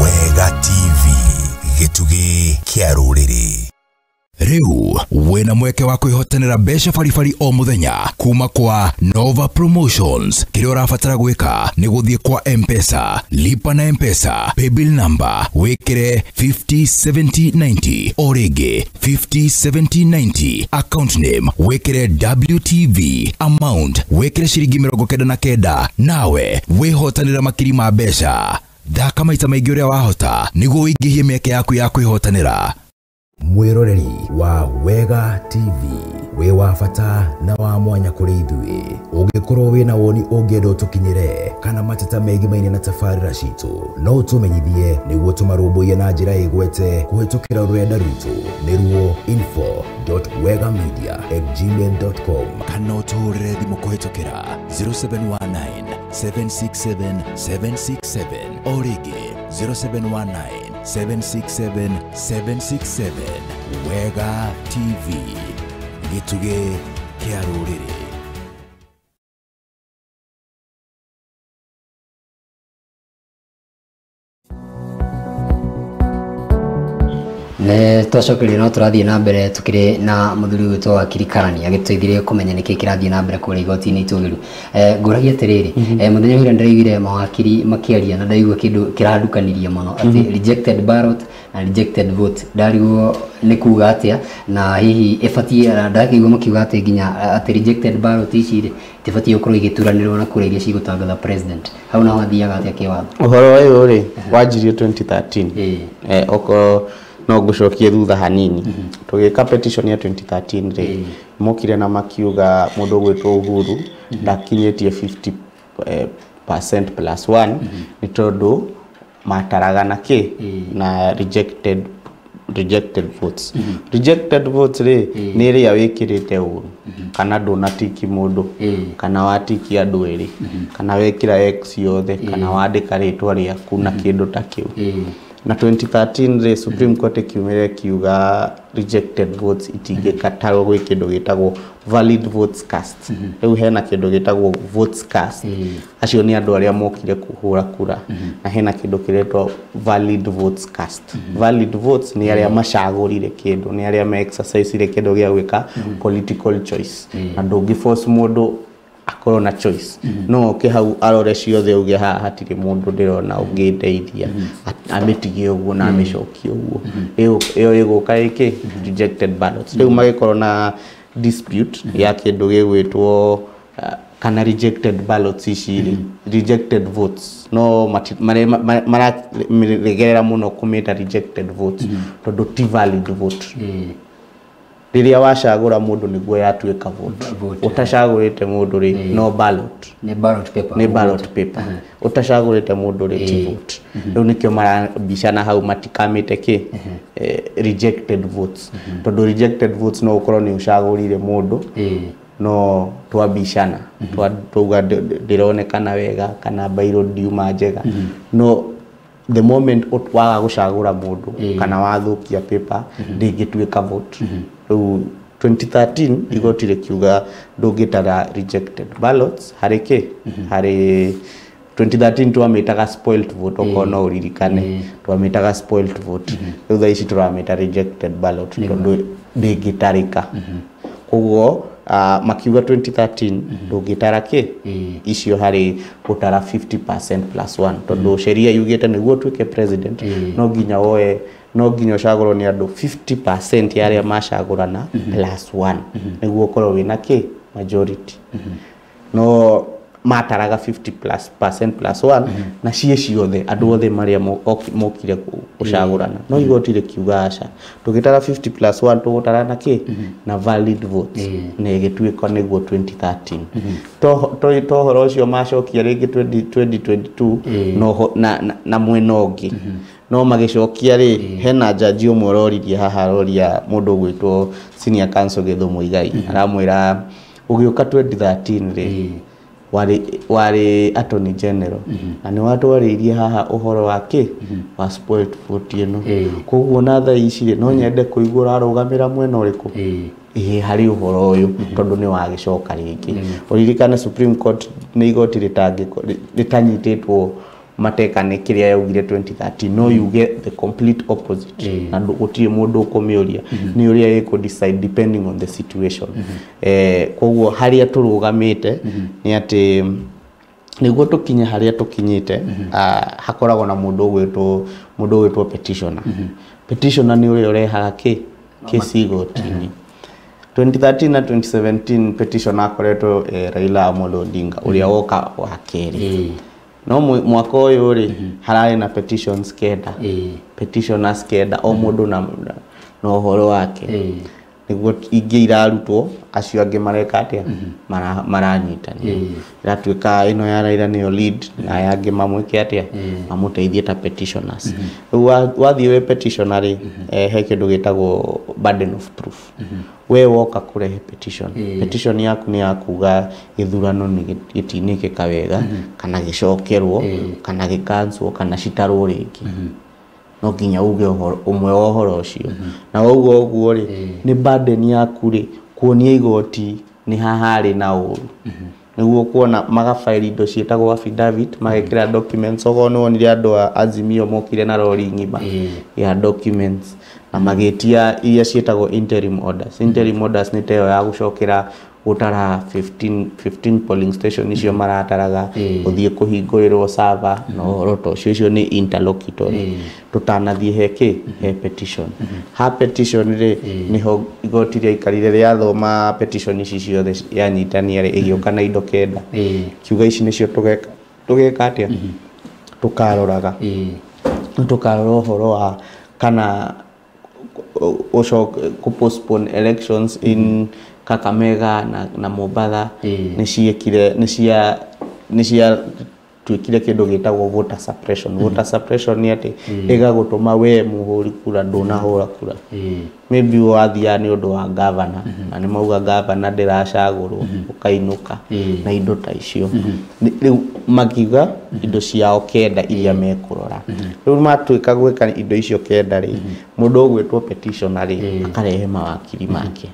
Wega TV, gĩtugĩ kĩa rũrĩrĩ. Rĩu wĩna mweke wa kwĩhotanĩra mbeca baribari o mũthenya kuma kwa Nova Promotions. Kĩrĩa ũrabatara gwĩka nĩ gũthiĩ kwa M-Pesa, lipa na M-Pesa, paybill number wĩkĩre 507090 o rĩngĩ 507090, account name wĩkĩre WTV, amount wĩkĩre ciringi 99, nawe wĩhotanĩra makiri ma mbeca. Thaka maita maingĩ ũrĩa wahota nĩguo ũingĩhie mĩeke yaku ya kwĩhotanĩra. Mwĩroreri wa Wega TV, wĩ wa bata na wa mwanya kũrĩ ithuĩ. Ũngĩkorwo wĩna woni ũngĩenda ũtũkinyĩre kana mateta megimaine na tabarĩra citũ, no ũtũmenyithie nĩguo tũmarũmbũiye na njĩra ĩgwete kũhĩtũkĩra rũrenda rwitũ nĩruo info.wegamedia@gmail.com kana ũtũhũrĩre thimũ kũhĩtũkĩra 0719 767 767 o rĩngĩ 0719 767 767. Wega TV, gĩtugĩ kĩa rũrĩrĩ. Nĩ twacokeria no tũrathiĩ na mbere tukĩrĩ na mũthuri witũ wa Kirikarani agĩtũteithirie kũmenya nĩkĩ kĩrathiĩ na mbere kũrĩa igoti-inĩ itũgĩru. Ngũragia atĩrĩrĩ, mũthenya ũrĩa ndĩraiguire mawakiri makĩaria na ndaigua kĩndũ kĩrandukanirie mũno atĩ rejected ballot na rejected vote, ndarigwo nĩ kuga atĩa na hihi ĩbatiĩ, ndakĩigua makiuga atĩ nginya atĩ rejected ballot ici rĩ itibatiĩ gũkorwo igĩturanĩrwo na kura iria cigũtangatha president. Hau naho hathiaga atĩa kĩwatho? Ũhoro ũyũ rĩ wanjirie 2013, okorwo no ngũcokie thutha hanini. Tũgĩka petition ya 2013 rĩ, mokire na makiuga mũndũ ũgwĩtwo Uhuru ndakinyĩtie 50% plus 1 nĩ tondũ mataraga na kĩ na rejected votes. Rejected votes rĩ nĩ ĩrĩa wĩkĩrĩte ũru kana ndũnatiki mũndũ kana watiki andũ erĩ kana wekĩra X yothe kana wandĩka rĩtwa rĩaku na kĩndũ ta kĩu. Na 2013 rĩ Supreme Court ĩkiumĩra ĩkiuga rejected votes itingĩkatarwo gwĩ kĩndũ gĩtagwo valid votes cast. Rĩu hena kĩndũ gĩtagwo votes cast, acio nĩ andũ arĩa mokire kũhũra kura, na hena kĩndũ kĩretwo valid votes cast. Valid votes nĩ arĩa macagũrire kĩndũ, nĩ arĩa me exercise kĩndũ gĩa gwĩka political choice, na ndũngĩ force mũndũ akorwo na choice. No oke hau arore ciothe uge haha hatirĩ mũndũ ndĩrona ũngĩndeithia, amĩtigie ũguo na amĩcokie ũguo, ĩyo ĩgũka ĩkĩ rejected ballots. Rĩu magĩkorwo na dispute ya kĩndũ gĩgwĩtwo kana rejected ballots ici rĩ, rejected votes no mararegerera mũno kũmĩta rejected votes tondũ ti valid vote. Rĩrĩa wacagũra mũndũ nĩguo yatuĩka vote, ũtacagũrĩte mũndũ rĩ no ballot, nĩ ballot paper, nĩ ballot paper. Ũtacagũrĩte mũndũ rĩ ti vote. Rĩu nĩkĩo marabicana hau matikamĩte kĩ rejected votes, tondũ rejected votes no ũkorwo nĩ ũcagũrire mũndũ no twabicana twauga ndĩronekana wega kana bairo ndiuma njega, no the moment waga gũcagũra mũndũ kana wathũkia paper ndĩngĩtuĩka vote. Rĩu 2013 igoti rĩkiuga ndũngĩtara rejected ballots harĩ kĩ, harĩ 2013 twamĩtaga spoilt vote, okorwo no ũririkane twamĩtaga spoilt vote. Rĩu thaa ici tũramĩta rejected ballot tondũ ndĩngĩtarĩka. Koguo makiuga 2013 ndũngĩtara kĩ icio harĩ gũtara 50% plus 1, tondũ sheria yugĩte nĩguo ũtuĩke president no nginya woe, no nginya ũcagũrwo nĩ andũ 50% ya arĩa macagũrana plus 1 nĩguo ũkorwo wĩna kĩ majority. No mataraga 50% plus 1 na ciĩ ciothe andũ othe marĩa mokire gũcagũrana. No igoti rĩkiuga aca, tũgĩtara 50 plus 1 tũgũtara na kĩ na valid votes, na ĩgĩtuĩka nĩguo 2013. To ũhoro ũcio macokia rĩngĩ 2022 na mwena ũngĩ no magĩcokia rĩ, hena jaji ũmwe ũroririe haha, aroria mũndũ ũgwĩtwo senior counsel Githu Muigai, aramwĩra ũgĩũka 2013 rĩ warĩ attorney general na nĩ watwarĩirie haha ũhoro wa kĩ wa spoilt vote ĩno. Koguo na thaa ici rĩ no nyende kũigua ũrarũgamĩra mwena ũrĩkũ ĩĩ harĩ ũhoro ũyũ, tondũ nĩ wagĩcoka rĩngĩ. Ũririkane Supreme Court nĩ igoti rĩtanyitĩtwo mateka nĩ kĩrĩa yaugire 2013, no yuge the complete opposite na gũtirĩ mũndũ ũkũmĩũria, nĩ ũrĩa ĩkũ decide depending on the situation. Koguo harĩa tũrũgamĩte nĩ atĩ nĩguo tũkinye harĩa tũkinyĩte, hakoragwo na mũndũ ũgwĩtwo petitioner. Petitioner nĩ ũrĩa ũrehaga kĩ kesi igoti-inĩ. 2013 na 2017 petitioner akoretwo Raila Amolo Odinga ũrĩa woka wa kerĩ. No mwaka ũyũ rĩ hararĩ na petitions kenda, petitioners kenda, o mũndũ na ũhoro wake, nĩguo ingĩ irarutwo acio angĩ mareka atĩa maranyitania. Ĩratuĩka ĩno ya Raila nĩyo lead na aya angĩ mamwĩke atĩa mamũteithie ta petitioners. Rĩu wathiĩ wĩ petitioner rĩ, he kĩndũ gĩtagwo burden of proof. We woka kũrehe petition, petition yaku nĩ ya kuga gĩthurano nĩ gĩtinĩkĩka wega kana gĩcokerwo kana gĩkanswo kana citarwo rĩngĩ, no nginya uge ũmwe wa ũhoro ũcio. Na ũguo ũguo rĩ nĩ burden yaku rĩ kuonia igoti nĩ haharĩ na ũru, nĩguo kuona magafaili indo ciĩtagwo affidavit, magekĩra documents. Okorwo nĩ wonire andũ a Azimio mokire na rori ng'ima ya documents na magĩtia iria ciĩtagwo interim orders. Interim orders nĩ ta ĩyo ya gũcokera gũtara 15 polling station icio marataraga, gũthiĩ kũhingũrĩrwo server na ũhoro ta ũcio. Icio nĩ interlocutory, tũtanathiĩ he kĩ he petition. Ha petition rĩ nĩho igoti rĩaikarire rĩathoma petition ici ciothe yanyitania rĩ, ĩgĩũka na indo kenda, kiuga ici nĩcio tũgeka atĩa, tũkaroraga tũkarora ũhoro wa kana ũcoke postpone elections in Kakamega na Mombatha nĩ ciekire nĩ cia tuĩkire kĩndũ gĩtagwo voter suppression. Voter suppression nĩ atĩ ĩgagũtũma we mũhũri kura ndũnahũra kura, maybe wathiaga nĩ ũndũ wa governor na nĩ mauga governor ndĩracagũrwo ũkainũka na indo ta icio. Rĩu makiuga indo ciao kenda iria mekũrora. Rĩu matuĩka gwĩka indo icio kenda rĩ, mũndũ ũgwĩtwo petitioner rĩ akarehe mawakiri make,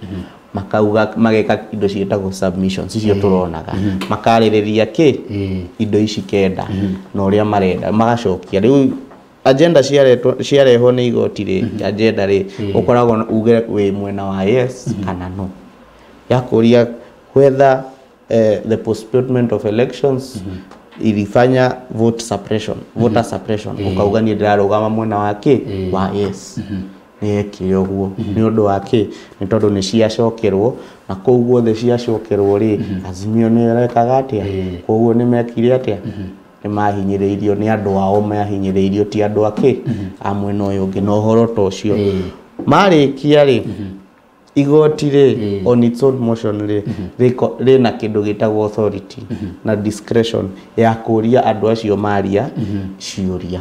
makauga mageka indo ciĩtagwo submissions icio tũronaga, makarĩrĩria kĩ indo ici kenda na ũrĩa marenda, magacokia. Rĩu agenda ciarehwo nĩ igoti rĩ, agenda rĩ ũkoragwo uge wĩ mwena wa yes kana no, ya kũria whether the postponement of elections ilifanya vote suppression, voter suppression, ukauga niĩ ndĩrarũgama mwena wa kĩ wa yes. Nĩ yekire ũguo nĩ ũndũ wa kĩ, nĩ tondũ nĩ ciacokerwo na kũu guothe ciacokerwo rĩ Azimio nĩ ĩrekaga atĩa, koguo nĩ mekire atĩa, nĩ mahinyĩrĩirio nĩ andũ ao, mahinyĩrĩirio ti andũ akĩ a mwena ũyũ ũngĩ na ũhoro ta ũcio. Marĩkia rĩ igoti rĩ on its own motion rĩ rĩna kĩndũ gĩtagwo authority na discretion ya kũria andũ acio maria ciũria.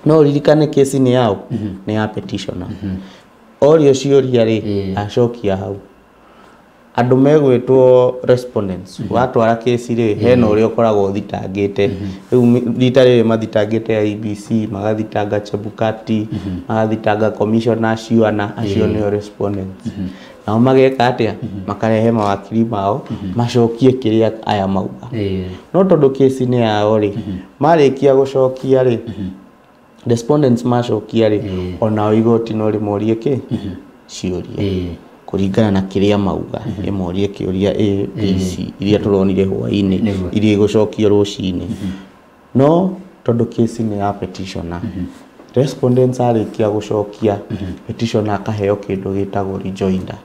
No ũririkane kesi nĩ yao, nĩ ya petitioner. Orio ciũria rĩ acokia hau. Andũ megwĩtwo respondents watwara kesi rĩ hena ũrĩa ũkoragwo ũthitangĩte. Rĩu rita rĩrĩ mathitangĩte IEBC, magathitanga Chebukati, magathitanga commissioner acio ana, acio nĩo respondents. Nao mageka atĩa? Makarehe mawakiri mao macokie kĩrĩa aya mauga. No tondũ kesi nĩ yao rĩ, marĩkia gũcokia rĩ, respondents macokia rĩ, onao igoti no rĩmorie kĩ ciũria kũringana na kĩrĩa mauga. Ĩmorie kĩũria A B C iria tũronire hwaĩ-inĩ, iria igũcokio rũcinĩ. No tondũ kesi nĩ ya petitioner, respondents arĩkia gũcokia, petitioner akaheo kĩndũ gĩtagwo rejoinder,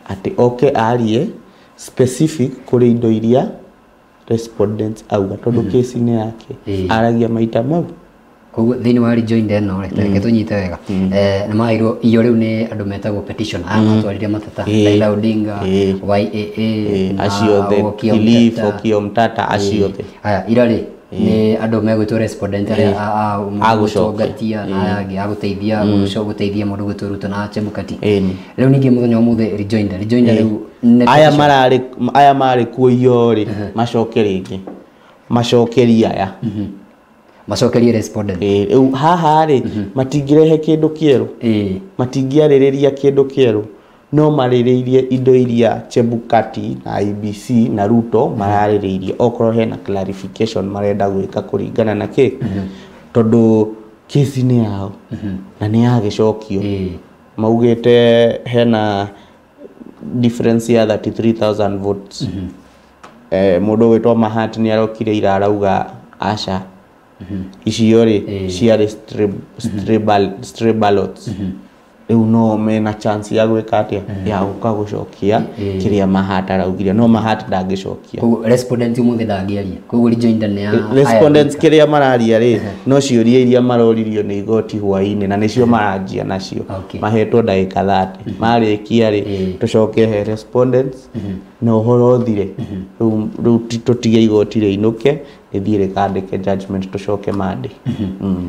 atĩ oke arie specific kũrĩ indo iria respondents auga, tondũ kesi nĩ yake, aragia maita mau. Koguo thĩinĩ wa rejoinder ĩno rĩ, tareke tũnyite wega, nĩ maheirwo iyo rĩu nĩ andũ metagwo petition aya matwarire mateta, Raila Odinga, YAA, acio othe, Kilifi, Okiya Omtatah, acio othe. Aya ira rĩ nĩ andũ megwĩtwo respondent arĩa a gũcogatia na aya angĩ a gũteithia gũteithia mũndũ gwĩtwo Ruto na Chebukati. Rĩu ningĩ mũthenya wa ũmũthĩ rejoinder rĩu aya marĩ kuo iyo rĩ, macoke rĩngĩ macokerie aya macokerie respondent. Rĩu haha rĩ matingĩrehe kĩndũ kĩerũ, matingĩarĩrĩria kĩndũ kĩerũ, no marĩrĩirie indo iria Chebukati na IEBC na Ruto mararĩrĩirie, okorwo hena clarification marenda gwĩka kũringana na kĩ, tondũ kesi nĩ yao na nĩ yagĩcokio. Maugĩte hena difference ya 33,000 votes. Mũndũ ũgwĩtwo Mahat nĩ arokire ira arauga aca, icio rĩ ciarĩ stray ballots. Rĩu no mena chance ya gwĩka atĩa, ya gũka gũcokia kĩrĩa Mahat araugire, no Mahat ndangĩcokia. Koguo respondent ũmũthĩ ndangĩaria, koguo rejoinder nĩ ya respondents kĩrĩa mararia rĩ, no ciũria iria maroririo nĩ igoti hwaĩ-inĩ, na nĩcio maranjia nacio. Mahetwo ndagĩka 30, marĩkia rĩ tũcoke he respondents na ũhoro ũthire. Rĩu tũtige igoti rĩinũke rĩthiĩ rĩkandĩke judgment, tũcoke Monday.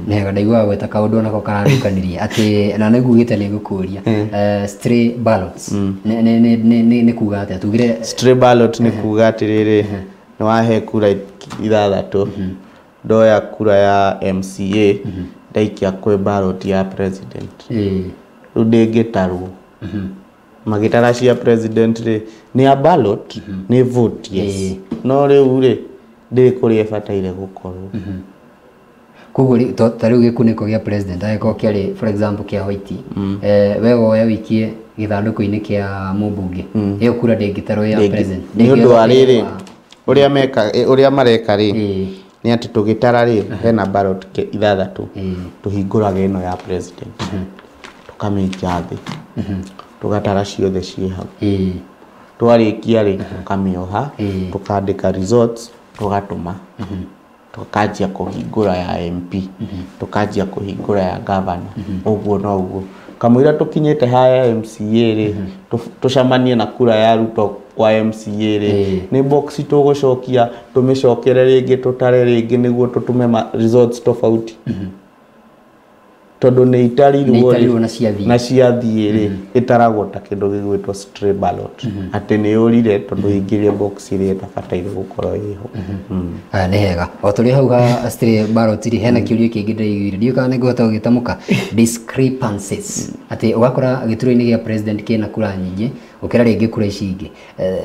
Nĩ wega, ndaiguaga gweta kaũndũ onako kararukanirie atĩ na nĩngugĩte nĩ ngũkũria, stray ballots nĩ kuga atĩa? Tugire stray ballot nĩ kuga atĩrĩrĩ, nĩ wahe kura 6, ndoya kura ya MCA ndaikia kwĩ ballot ya president, rĩu ndĩngĩtarwo. Magĩtara cia president rĩ nĩ a ballot, nĩ vote yes, no rĩu rĩ ndĩrĩ kũrĩa ĩbataire gũkorwo. Koguo ta rĩu gĩkunĩko gĩa president angĩkorwo kĩarĩ for example kĩa white, we woya wĩikie gĩthandũkũ-inĩ kĩa mũmbunge, ĩyo kura ndĩngĩtarwo ya president. Nĩ ũndũ wa rĩrĩ ũrĩa mareka rĩ, nĩ atĩ tũgĩtara rĩ hena ballot 6, tũhingũraga ĩno ya president tũkamĩikia thĩ, tũgatara ciothe ciĩ hau, twarĩkia rĩ tũkamĩoha, tũkandĩka results, tũgatũma, tukanjia kũhingũra ya MP, tukanjia kũhingũra ya governor, ũguo no ũguo. Kamũira tũkinyĩte haya MCA rĩ, tũcemanie na kura ya Ruto kwa MCA rĩ, nĩ box tũgũcokia tũmĩcokere rĩngĩ tũtare rĩngĩ nĩguo tũtũme results tofauti. Tondũ nĩ itarirwo na ciathiĩ rĩ, ĩtaragwo ta kĩndũ gĩgwĩtwo stray ballot, atĩ nĩ yũrire tondũ ingĩrie box ĩrĩa ĩtabataire gũkorwo ĩho. Aya nĩ hega. O tũrĩ hau ha stray ballot rĩ, hena kĩũria kĩngĩ ndĩraiguire, ndiũĩ kana nĩngũhota gũgĩtamũka, discrepancies, atĩ ũgakora gĩturwa-inĩ gĩa president kĩna kura nyingĩ gũkĩra rĩngĩ kura ici ingĩ.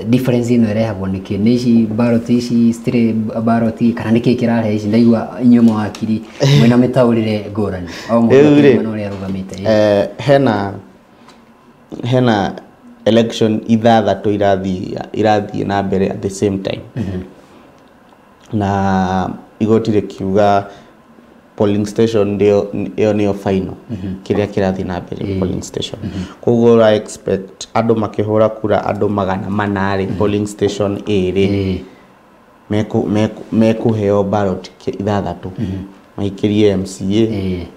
Difference ĩno ĩrehagwo nĩkĩ? Nĩ ici ballot ici stray ballot kana nĩkĩ kĩrarehe ici? Ndaigua inyuĩ mawakiri mwĩna mĩtaũrĩre ngũrani, o mũndũ akĩmwena ũrĩa arũgamĩte. Hena election 6 irathiĩ na mbere at the same time, na igoti rĩkiuga polling station ĩyo nĩyo final kĩrĩa kĩrathiĩ na mbere polling station. Koguo ũra expect andũ makĩhũra kura andũ 400 rĩ polling station 2 mekũheo ballot 6, maikĩrie MCA,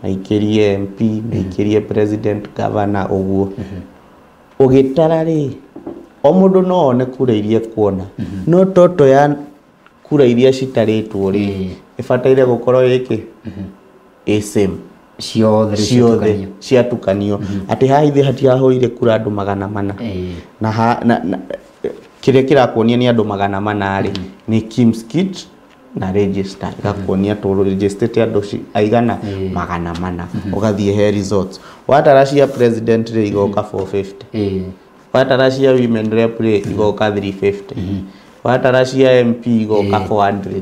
maikĩrie MP, maikĩrie president, governor, ũguo. Ũgĩtara rĩ, o mũndũ no one kura iria kuona, no toto ya kura iria citarĩtwo rĩ ĩbataire gũkorwo ĩkĩ ĩ same ciothe ciatukanio, atĩ haha ithuĩ hatiahũrire kura andũ 400 na Kĩrĩa kĩrakuonia nĩ andũ 400 rĩ nĩ KIMS kit na register ĩgakuonia tũ registrate andũ aigana 400 ũgathiĩ he results. Watara cia president rĩ igoka 450, watara cia women rep rĩ igoka 350, watara cia MP igoka 400.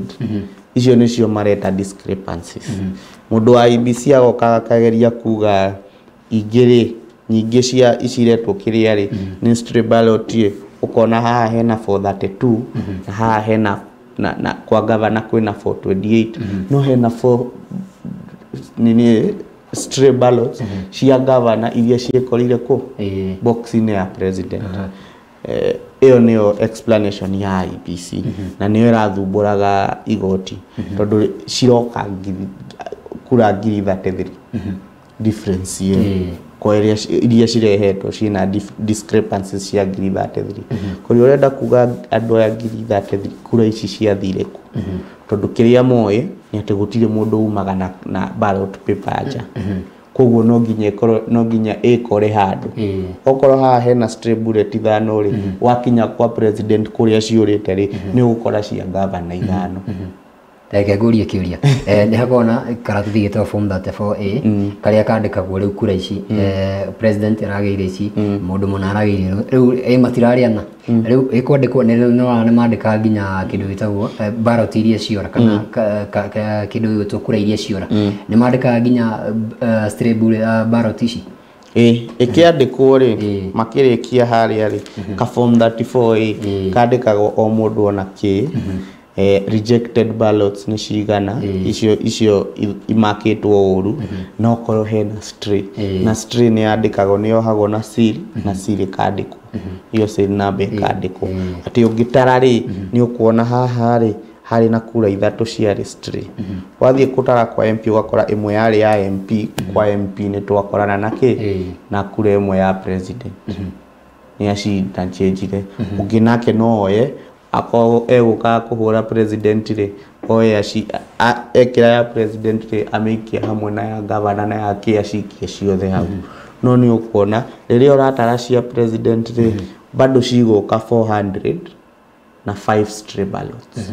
Icio nĩcio mareta discrepancies. Mũndũ wa IEBC agoka akageria kuga ingĩ rĩ nyingĩ cia iciretwo kĩrĩa rĩ nĩ stray ballot rĩ, ũkona haha hena 432 na haha hena na kwa governor kwĩna 428, no hena 4 nini stray ballots cia governor iria ciĩkorire kũ box-inĩ ya president. Ĩyo nĩyo explanation ya IEBC na nĩyo ĩrathumbũraga igoti tondũ ciroka kura 33,000 difference ĩyo kwa iria cirehetwo ciĩna discrepancies cia 33,000. Kũrĩa ũrenda kuga andũ aya 33,000 kura ici ciathire kũ? Tondũ kĩrĩa moĩ nĩ atĩ gũtirĩ mũndũ umaga na ballot paper nja, koguo no nginya ĩkorwo no nginya ĩkore handũ. Okorwo haha hena stray bullet 5 rĩ, wakinya kwa president kũrĩa ciũrĩte rĩ nĩ ũgũkora cia governor 5. Reke ngũrie kĩũria. Nĩ hakona karatathi getagwo form 34A karĩa kandĩkagwo rĩu kura ici, president aragĩire ici, mũndũ mũna aragĩire rĩu matirarĩana rĩu ĩkwandĩkwo nĩ mandĩkaga nginya kĩndũ gĩtagwo ballot iria ciora kana kĩndũ gĩgwĩtwo kura iria ciora, nĩ mandĩkaga nginya stray ballot ici. Ĩkĩandĩkwo rĩ makĩrĩkia harĩa rĩ ka form 34A kandĩkagwo o mũndũ ona kĩ rejected ballots nĩ cigana, icio imakĩtwo ũru, no korwo hena stray na stray nĩ yandĩkagwo nĩ yohagwo na seal na seal ĩkandĩkwo iyo seal number ĩkandĩkwo atĩ ũngĩtara rĩ nĩ ũkuona haha rĩ harĩ na kura 3 ciarĩ stray. Wathiĩ kũtara kwa MP ũgakora ĩmwe yarĩ ya MP, kwa MP nĩ twakorana na kĩ na kura ĩmwe ya president nĩ acinda-chenjire. Ũngĩ nake no oye akorwo egũkaga kũhũra president rĩ oye ekĩra ya president rĩ amĩikie hamwe na ya governor na ya kĩ acikie ciothe hau. No nĩ ũkuona rĩrĩa ũratara cia president rĩ bado cigũka 400 na 5 stray ballots.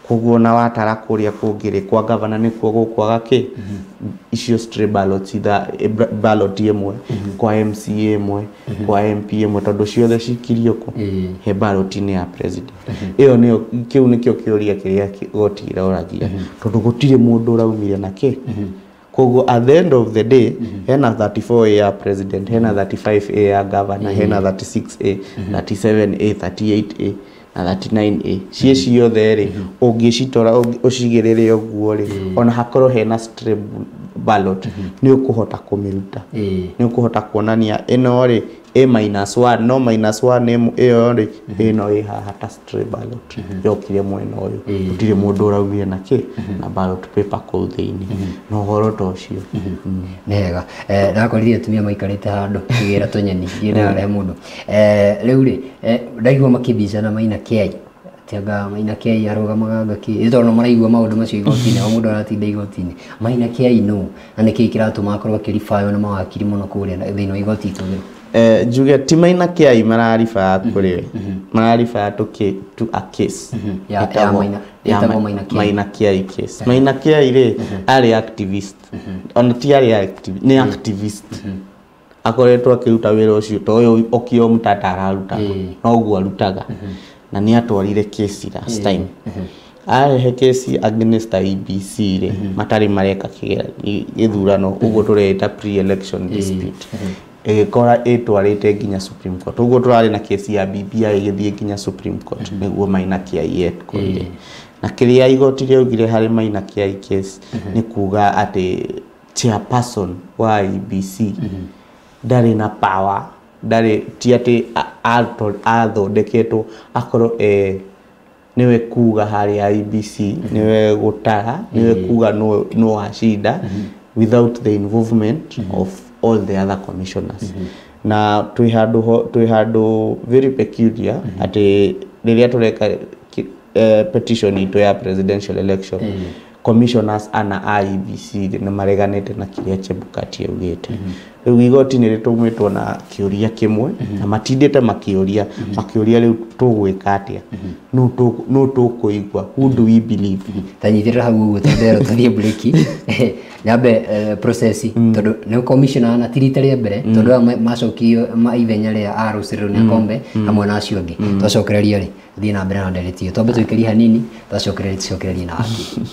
Koguo na watara kũrĩa kũngĩ rĩ kwa governor nĩkuo gũkwaga kĩ icio stray ballots ballot ĩmwe kwa MCA ĩmwe kwa MP ĩmwe tondũ ciothe cikirio kũ he ballot-inĩ ya president. Ĩyo nĩyo kĩu nĩkĩo kĩũria kĩrĩa igoti ĩroragia tondũ gũtirĩ mũndũ ũraumire na kĩ. Koguo at the end of the day hena 34A ya president, hena 35A ya governor, hena 36A, 37A, 38A na 39A. Ciĩ ciothe rĩ ũngĩcitora ũcigĩrĩre ũguo rĩ ona hakorwo hena stray ballot nĩ ũkũhota kũmĩruta, nĩ ũkũhota kuonania ĩno rĩ A minus 1 no minus 1 ĩyo rĩ ĩno ĩ haha ta stray ballot yokire mwena ũyũ, gũtirĩ mũndũ ũraumire na kĩ na ballot paper kũu thĩinĩ na ũhoro ta ũcio. Nĩ wega. Ndakorire atumia maikarĩte handũ kĩgĩra tũnyeni ngĩendaga mũndũ. Rĩu rĩ ndaigua makĩbicana Maina Kĩai atianga Maina Kĩai arũgamaga ngaki tondũ maraigua maũndũ macio igoti-inĩ o mũndũ aratinda igoti-inĩ. Maina Kĩai nũ na nĩkĩĩ kĩratũma akorwo akĩribaywo na mawakiri mũno kũrĩa thĩinĩ wa igoti itũgĩru? Njuge ti Maina Kĩai mararibaa kũrĩ we, mararibaa to a case ya Maina Kĩai case. Maina Kĩai rĩ arĩ activist, ona ti arĩ activist, nĩ activist akoretwo akĩruta wĩra ũcio ta ũyũ Okiya Omtatah ararutaga noguo arutaga na nĩ atwarire kesi last time. Arehe kesi against IEBC rĩ matarĩ mareka gĩthurano ũguo tũreita pre-election dispute ĩgĩkora ĩtwarĩte nginya Supreme Court. Ũguo tũrarĩ na kesi ya BBI ĩgĩthiĩ nginya Supreme Court nĩguo Maina Kĩai etkorire. Na kĩrĩa igoti rĩaugire harĩ Maina Kĩai case nĩ kuga atĩ chairperson wa IEBC ndarĩ na power, ndarĩ ti atĩ athondeketwo akorwo niwe kuga harĩ IEBC, niwe gũtara, niwe kuga no wacinda without the involvement of all the other commissioners. Na twĩ handũ very peculiar atĩ rĩrĩa tũreka petition itũ ya presidential election Commissioners ana IEBC nĩ mareganĩte na kĩrĩa Chebukati augĩte. Rĩu igoti nĩ rĩtũmĩtwo na kĩũria kĩmwe na matindĩte makĩũria makĩũria rĩu tũgwĩka atĩa, no tũkũigua, who do we believe? Ta nyitĩrĩra hau ũguo tondero tũthiĩ break nyambe process tondũ nĩ commissioner na ti rita rĩa mbere tondũ aya macokio ithenya rĩa Arũcĩrĩrwo nĩ Akombe hamwe na acio angĩ. Twacokereria rĩ tũthiĩ na mbere na ndereti ĩyo, twambe tũikarie hanini twacokereria tũcokererie na wakiri.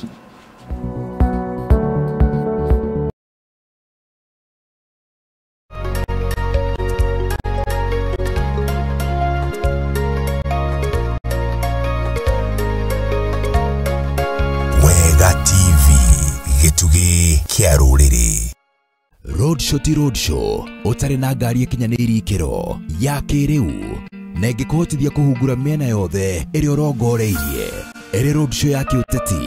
Wega TV gĩtugĩ kĩa rũrĩrĩ. Roadshow ti roadshow ũtarĩ na ngari ĩkinyanĩirie ikĩro ya kĩrĩu na ĩngĩkũhotithia kũhungura mĩena yothe ĩrĩa ũrongoreirie, ĩrĩ roadshow ya kĩũteti,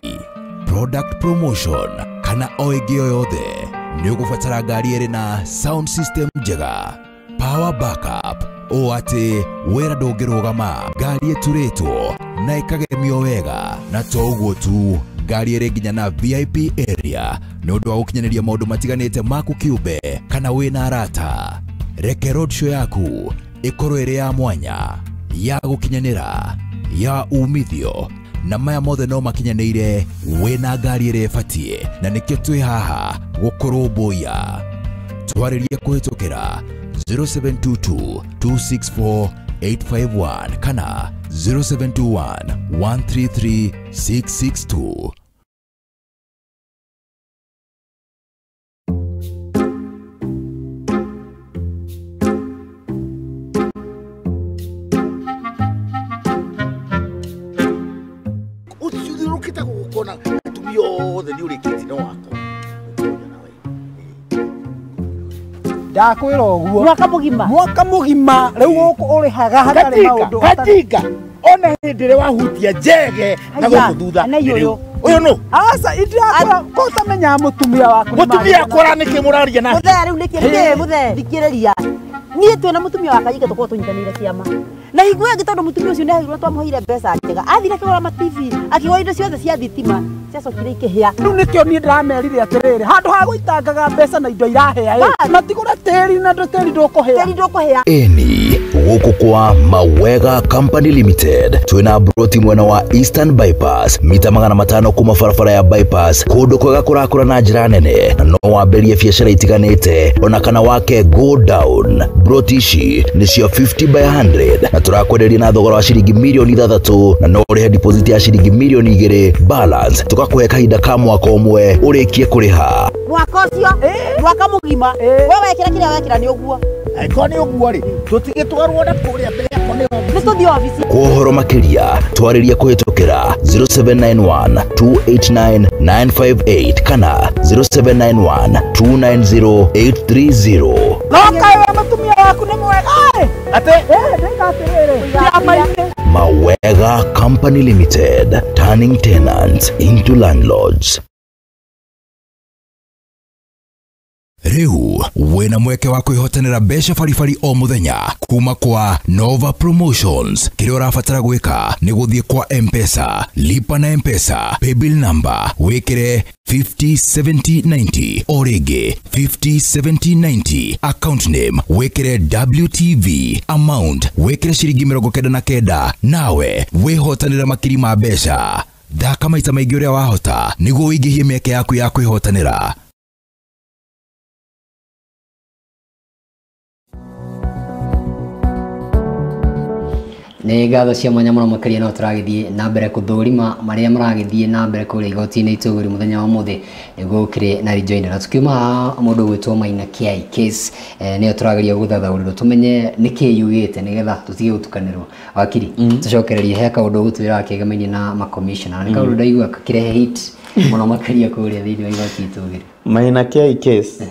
product promotion kana o ĩngĩ o yothe, nĩ ũgũbatara ngari ĩrĩ na sound system njega, power backup, ũũ atĩ wĩra ndũngĩrũgama, ngari ĩturĩtwo na ĩkagemio wega, na to ũguo tu, ngari ĩrĩ nginya na VIP area nĩ ũndũ wa gũkinyanĩria maũndũ matiganĩte maku kĩũmbe kana wĩna arata. Reke roadshow yaku ĩkorwo ĩrĩ ya mwanya, ya gũkinyanĩra, ya umithio, na maya mothe no makinyanĩire wĩna ngari ĩrĩa ĩbatiĩ, na nĩkĩo twĩ haha gũkũrũmbũiya. Twarĩrie kũhĩtũkĩra 0722 264 851 kana 0721 133 662. Ũthiũrũrũkĩte gũkũ na atumia othe nĩ ũrĩkĩtie no wakwa. Ndakwĩra ũguo mwaka mũgima, mwaka mũgima rĩu gũkũ ũrĩhaga hatarĩ maũndũ. Katinga ona hĩndĩ ĩrĩa wahutia njege na gũkũ thutha ũyũ nũ? Aca indirakora ko ũtamenyaga mũtumia waku. Mũtumia akora nĩkĩ mũraria nake? Mũthee rĩu nĩkĩ nĩkĩ mũthee thikĩrĩria niĩ twĩna mũtumia wa Kanyinga tũkorwo tũnyitanĩire kĩama na hingo ĩngĩ tondũ mũtumia ũcio nĩaheirwo twamũheire mbeca njega athire akĩgũra ma TV akĩgũra indo ciothe cia thitima ciacokire ikĩhĩa. Rĩu nĩkĩo niĩ ndĩramerire atĩrĩrĩ, handũ ha gũitangaga mbeca na indo irahĩa ĩ matigũre tĩri na tĩri ndũkũhĩa, tĩri ndũkũhĩa. Eni gũkũ kwa Mawega Company Limited twĩna broti mwena wa Eastern Bypass mita 500 kuma barabara ya Bypass, kũndũ kwega kũrakũra na njĩra nene na no wambĩrĩrie biacara itiganĩte ona kana wake go down. Broti ici nĩ cia 50 by 100 na tũrakwenderia na thogora wa ciringi milioni 6 na no ũrĩhe deposit ya ciringi milioni 2, balance tũgakũhe kahinda ka mwaka ũmwe ũrĩkie kũrĩha. Mwaka ũcio mwaka mũgima we wekĩra kĩrĩa wekĩra nĩ ũguo. Angĩkorwo nĩ ũguo rĩ tũtigĩtwarwo na kũrĩa mbere yakwa nĩ nĩ tũthiĩ obici. Kwa ũhoro makĩria twarĩrie kũhĩtũkĩra 0791 289 958 kana 0791 290 830. Noka we mũtumia waku nĩ mwega ĩ atĩ ndĩka atĩrĩrĩ kĩama-inĩ. Mawega Company Limited, turning tenants into landlords. Rĩu wĩna mweke wa kwĩhotanĩra mbeca baribari o mũthenya kuma kwa Nova Promotions. Kĩrĩa ũrabatara gwĩka nĩ gũthiĩ kwa M-Pesa, lipa na M-Pesa, paybill number wĩkĩre 507090 o rĩngĩ 507090, account name wĩkĩre WTV, amount wĩkĩre ciringi 99, nawe wĩhotanĩre makiri ma mbeca. Thaka maita maingĩ ũrĩa wahota nĩguo ũingĩhie mĩeke yaku ya kwĩhotanĩra. Nĩ ngatho cia mwanya mũno makĩria no tũragĩthiĩ na mbere kũthũrima marĩa maragĩthiĩ na mbere kũrĩa igoti-inĩ itũgũri mũthenya wa ũmũthĩ nĩguo gũkĩrĩ na rejoinder. Na tukiuma haha mũndũ ũgwĩtwo Maina Kiai case nĩyo tũrageria gũthathaũrĩrwo tũmenye nĩkĩ yugĩte nĩgetha tũtige gũtukanĩrwo. Wakiri tũcokererie he kaũndũ ũgũtwĩra kĩegamainie na makomishona na nĩ kaũndũ ndaigua gakĩrehe hit mũno makĩria kũrĩa thĩinĩ wa igoti itũgĩri. Maina Kiai case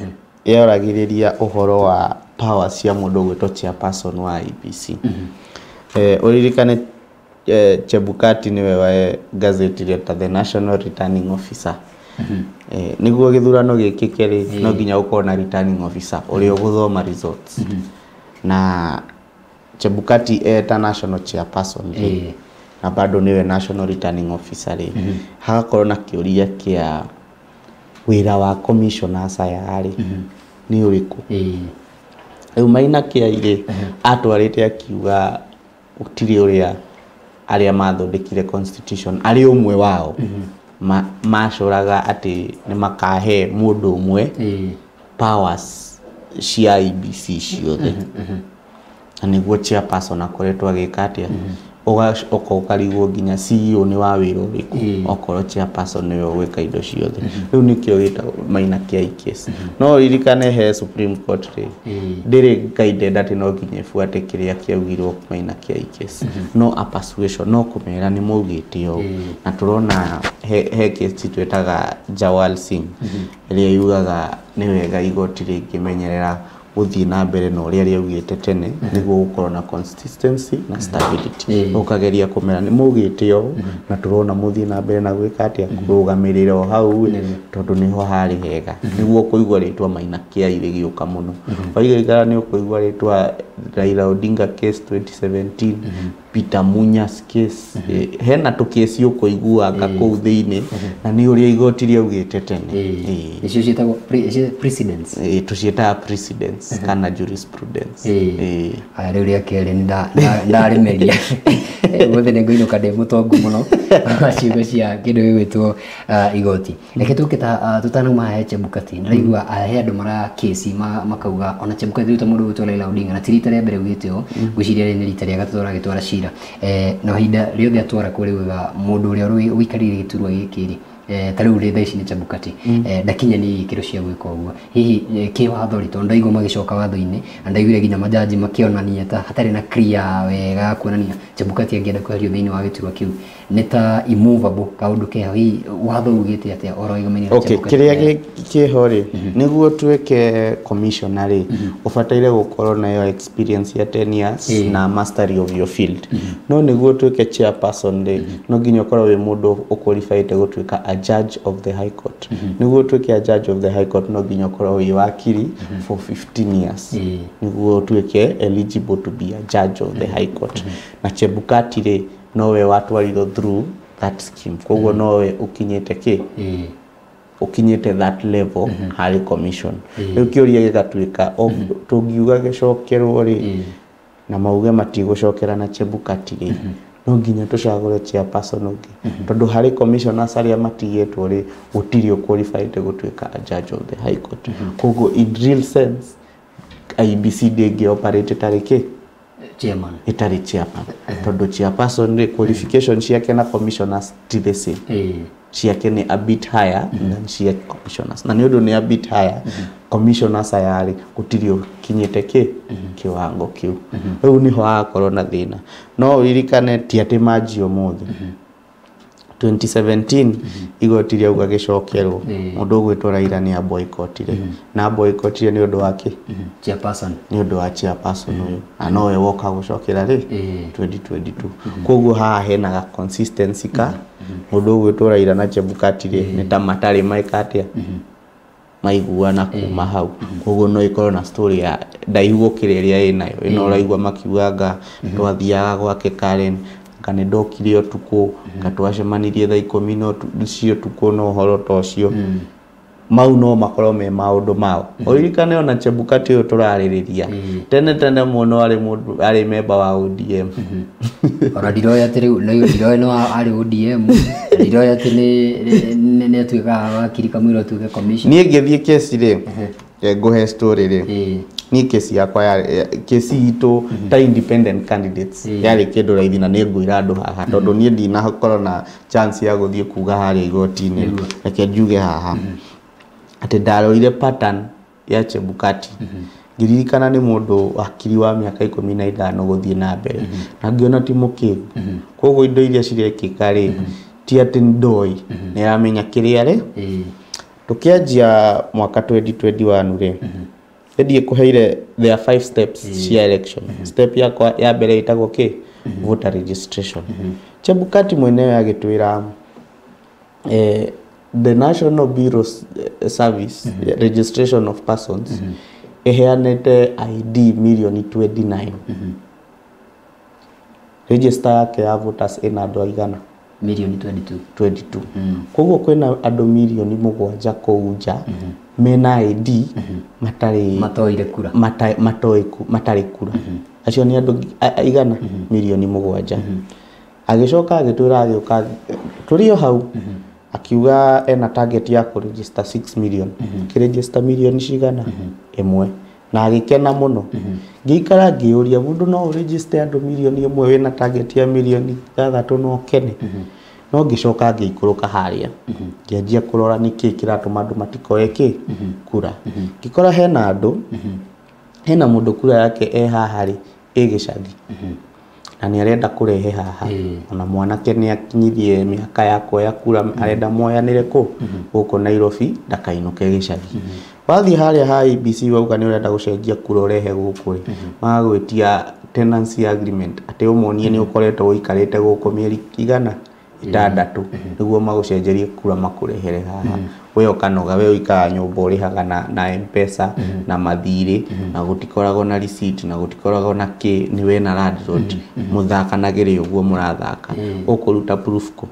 yoragĩrĩria ũhoro wa power cia mũndũ ũgwĩtwo chairperson wa IEBC. Uririkane Chebukati niwe wa gazeti rĩa the National Returning Officer. Niguo gĩthurano gĩkĩke rĩ no nginya ũkorwo na returning officer ũrĩa ũgũthoma results. Na Chebukati eta national chairperson rĩ na bado niwe National Returning Officer rĩ, hagakorwo na kĩũria kĩa wĩra wa commissioners aya rĩ nĩ ũrĩkũ. Rĩu Maina Kiai rĩ atwarĩte akiuga gũtirĩ ũrĩa arĩa mathondekire constitution arĩ ũmwe wao macoraga atĩ nĩ makahe mũndũ ũmwe powers cia IEBC ciothe, na nĩguo chairperson akoretwo agĩka atĩa, ũgoka ũkarigwo nginya CEO nĩ wa wĩra ũrĩkũ okorwo chairperson nĩwe ũgwĩka indo ciothe. Rĩu nĩkĩo gĩtagwo Maina Kiai case. No ũririkane he Supreme Court rĩ ndĩrĩ guided atĩ no nginya ĩbuate kĩrĩa kĩaugirwo Maina Kiai case, no a persuasion, no kũmera nĩ maugĩte ũũ. Na tũrona he case twĩtaga Jawal Singh ĩrĩa yugaga nĩ wega igoti rĩngĩmenyerera gũthiĩ na mbere na ũrĩa rĩaugĩte tene nĩguo gũkorwo na consistency na stability. Ũkageria kũmera nĩ maugĩte ũũ na tũrona mũthiĩ na mbere na gwĩka atĩa, kũrũgamĩrĩra o hau tondũ nĩho harĩ hega. Nĩguo ũkũigua rĩtwa Maina Kiai rĩgĩũka mũno. Waigaikara nĩ ũkũigua rĩtwa Raila Odinga case 2017, Peter Munya's case, hena tũkĩci ũkũiguanga kũu thĩinĩ na nĩ ũrĩa igoti rĩaugĩte tene. Icio ciĩtagwo precedents. Tũciĩtaga precedents kana jurisprudence. Aya rĩu rĩa kerĩ nĩ ndarĩmeria guothe nĩ ngũinũka ndĩ mũtongu mũno ciugo cia kĩndũ gĩgwĩtwo igoti. Reke tũke tũtanauma haha he Chebukati, ndĩraigua he andũ mara kĩci makauga ona Chebukati rĩu ta mũndũ ũgwĩtwo Raila Odinga na ti rita rĩa mbere augĩte ũũ, ngwĩciria rĩrĩ nĩ rita rĩa gatatũ aragĩtwara cira, na ihinda rĩothe atwara kũrĩ mũndũ ũrĩa ũikarĩire gĩturwa gĩkĩ rĩ, ta rĩu rĩ thaa ici nĩ Chebukati, ndakinyanĩirie ikĩro cia gwĩka ũguo. Hihi kĩwatho rĩ, tondũ ndaigua magĩcoka watho-inĩ na ndaiguire nginya majaji makĩonania ta hatarĩ na clear wega kuonania Chebukati angĩenda kweherio thĩinĩ wa gĩturwa kĩu nĩ ta immovable kaũndũ keho. Hihi watho ugĩte atĩa ũhoro wĩgomainie na Chebukati? Kĩrĩa kĩho rĩ, nĩguo tuĩke commissioner rĩ, ũbataire gũkorwo na yo experience ya 10 years na mastery of your field. No nĩguo tuĩke chairperson rĩ, no nginya ũkorwo wĩ mũndũ ũqualified gũtuĩka a judge of the High Court. Nĩguo ũtuĩke a judge of the High Court no nginya ũkorwo wĩ wakiri for 15 years nĩguo ũtuĩke eligible to be a judge of the High Court. Na Chebukati rĩ nowe watwarirwo through that scheme, koguo nowe ũkinyĩte kĩ ũkinyĩte that level harĩ commission. Rĩu kĩũria gĩgatuĩka tũngiuga gĩcokerwo rĩ na mauge matigũcokera na Chebukati rĩ, no nginya tũcagũre chairperson ũngĩ tondũ harĩ commissioners arĩa matigĩtwo rĩ gũtirĩ qualified gũtuĩka a judge of the High Court. Koguo in real sense IEBC ndĩngĩ operate ĩtarĩ kĩ chairman, ĩtarĩ chairman, tondũ chairperson rĩ qualification ciake na commissioners ti the same. Ciake nĩ a bit higher than cia commissioners, na nĩ ũndũ nĩ a bit higher commissioners aya rĩ gũtirĩ ũkinyĩte kĩ kĩwango kĩu. Rĩu nĩho hagakorwo na thĩna. No ũririkane ti atĩ manji ũmũthĩ 2017 igoti rĩauga gĩcokerwo mũndũ ũgwĩtwo Raila nĩ aboycotire, na aboycotire nĩ ũndũ wa kĩ chairperson, nĩ ũndũ wa chairperson ũyũ, na nowe woka gũcokera rĩ 2022. Koguo haha hena ga consistency ka mũndũ ũgwĩtwo Raila na Chebukati rĩ nĩ ta matarĩ maĩka atĩa maiguana kuma hau. Koguo no ĩkorwo na story ya ndaihu gũkĩra ĩrĩa ĩnayo ĩno ũraigua makiuga twathiaga gwake Karen kana ndokire ũtukũ nga twacemanirie thaa ikũmi no cia ũtukũ na ũhoro ta ũcio. Mau no makorwo me maũndũ mao. Ũririkane ona Chebukati ũyũ tũrarĩrĩria tene tene mũno arĩ mũndũ arĩ member wa ODM. Ona ndiroĩ atĩ rĩu ndiroĩ no arĩ ODM, ndiroĩ atĩ nĩ atuĩkaga wakiri kamũira atuĩke commissioner. Niĩ ngĩthiĩ kesi rĩ, ngũhe story rĩ, niĩ kesi yakwa yarĩ kesi itũ ta independent candidates yarĩ kĩndũ raithi na nĩ ngwĩra andũ haha tondũ niĩ ndinakorwo na chance ya gũthiĩ kuga harĩa igoti-inĩ. Reke njuge haha atĩ ndarorire pattern ya Chebukati ngĩririkana nĩ mũndũ wakiri wa mĩaka 15 gũthiĩ na mbere na ngĩona ti mũkĩgu. Koguo indo iria cirekĩka rĩ ti atĩ ndoĩ, nĩ aramenya kĩrĩa rĩ. Tũkĩanjia mwaka 2021 rĩ, ndiĩ kũheire there are 5 steps cia election. Step yakwa ya mbere ĩtagwo kĩ voter registration. Chebukati mwenyewe agĩtwĩra the National Bureau Service Registration of Persons ĩheanĩte ID milioni 29. Register yake ya voters ĩna andũ aigana? Mirioni 22. 22. Koguo kwĩna andũ mirioni 7 kũu nja mena ID matarĩ matoire kura, matarĩ kura. Acio nĩ andũ aigana? Mirioni 7. Agĩcoka agĩtwĩra, agĩũka tũrĩ o hau, akiuga ena target ya kũregister 6 million. Akĩregister mirioni cigana? 1. Na agĩkena mũno. Ngĩikara ngĩũria, mũndũ no ũregister andũ mirioni 1 wĩna target ya mirioni 6 no ũkene? No ngĩcoka ngĩikũrũka harĩa, ngĩanjia kũrora nĩkĩĩ kĩratũma andũ matikoe kĩ kura. Ngĩkora hena andũ, hena mũndũ kura yake e haha rĩ, ĩ gĩcagi, na nĩ arenda kũrehe haha. Ona mwanake nĩ akinyirie mĩaka ya kuoya kura, arenda moyanĩre kũ gũkũ Nairobi, ndakainũke gĩcagi. Wathiĩ harĩa ha IEBC wauga nĩ ũrenda gũcenjia kura ũrehe gũkũ rĩ, magagwĩtia tenancy agreement, atĩ ũmonie nĩ ũkoretwo ũikarĩte gũkũ mĩeri 6 nĩguo magũcenjerie kura makũrehere haha. We ũkanoga, we ũikaraga nyũmba ũrĩhaga na M-Pesa na mathirĩ, na gũtikoragwo na receipt, na gũtikoragwo na kĩ, nĩ we na landlord mũthakanagĩre ũguo mũrathaka. Ũkũruta proof kũ?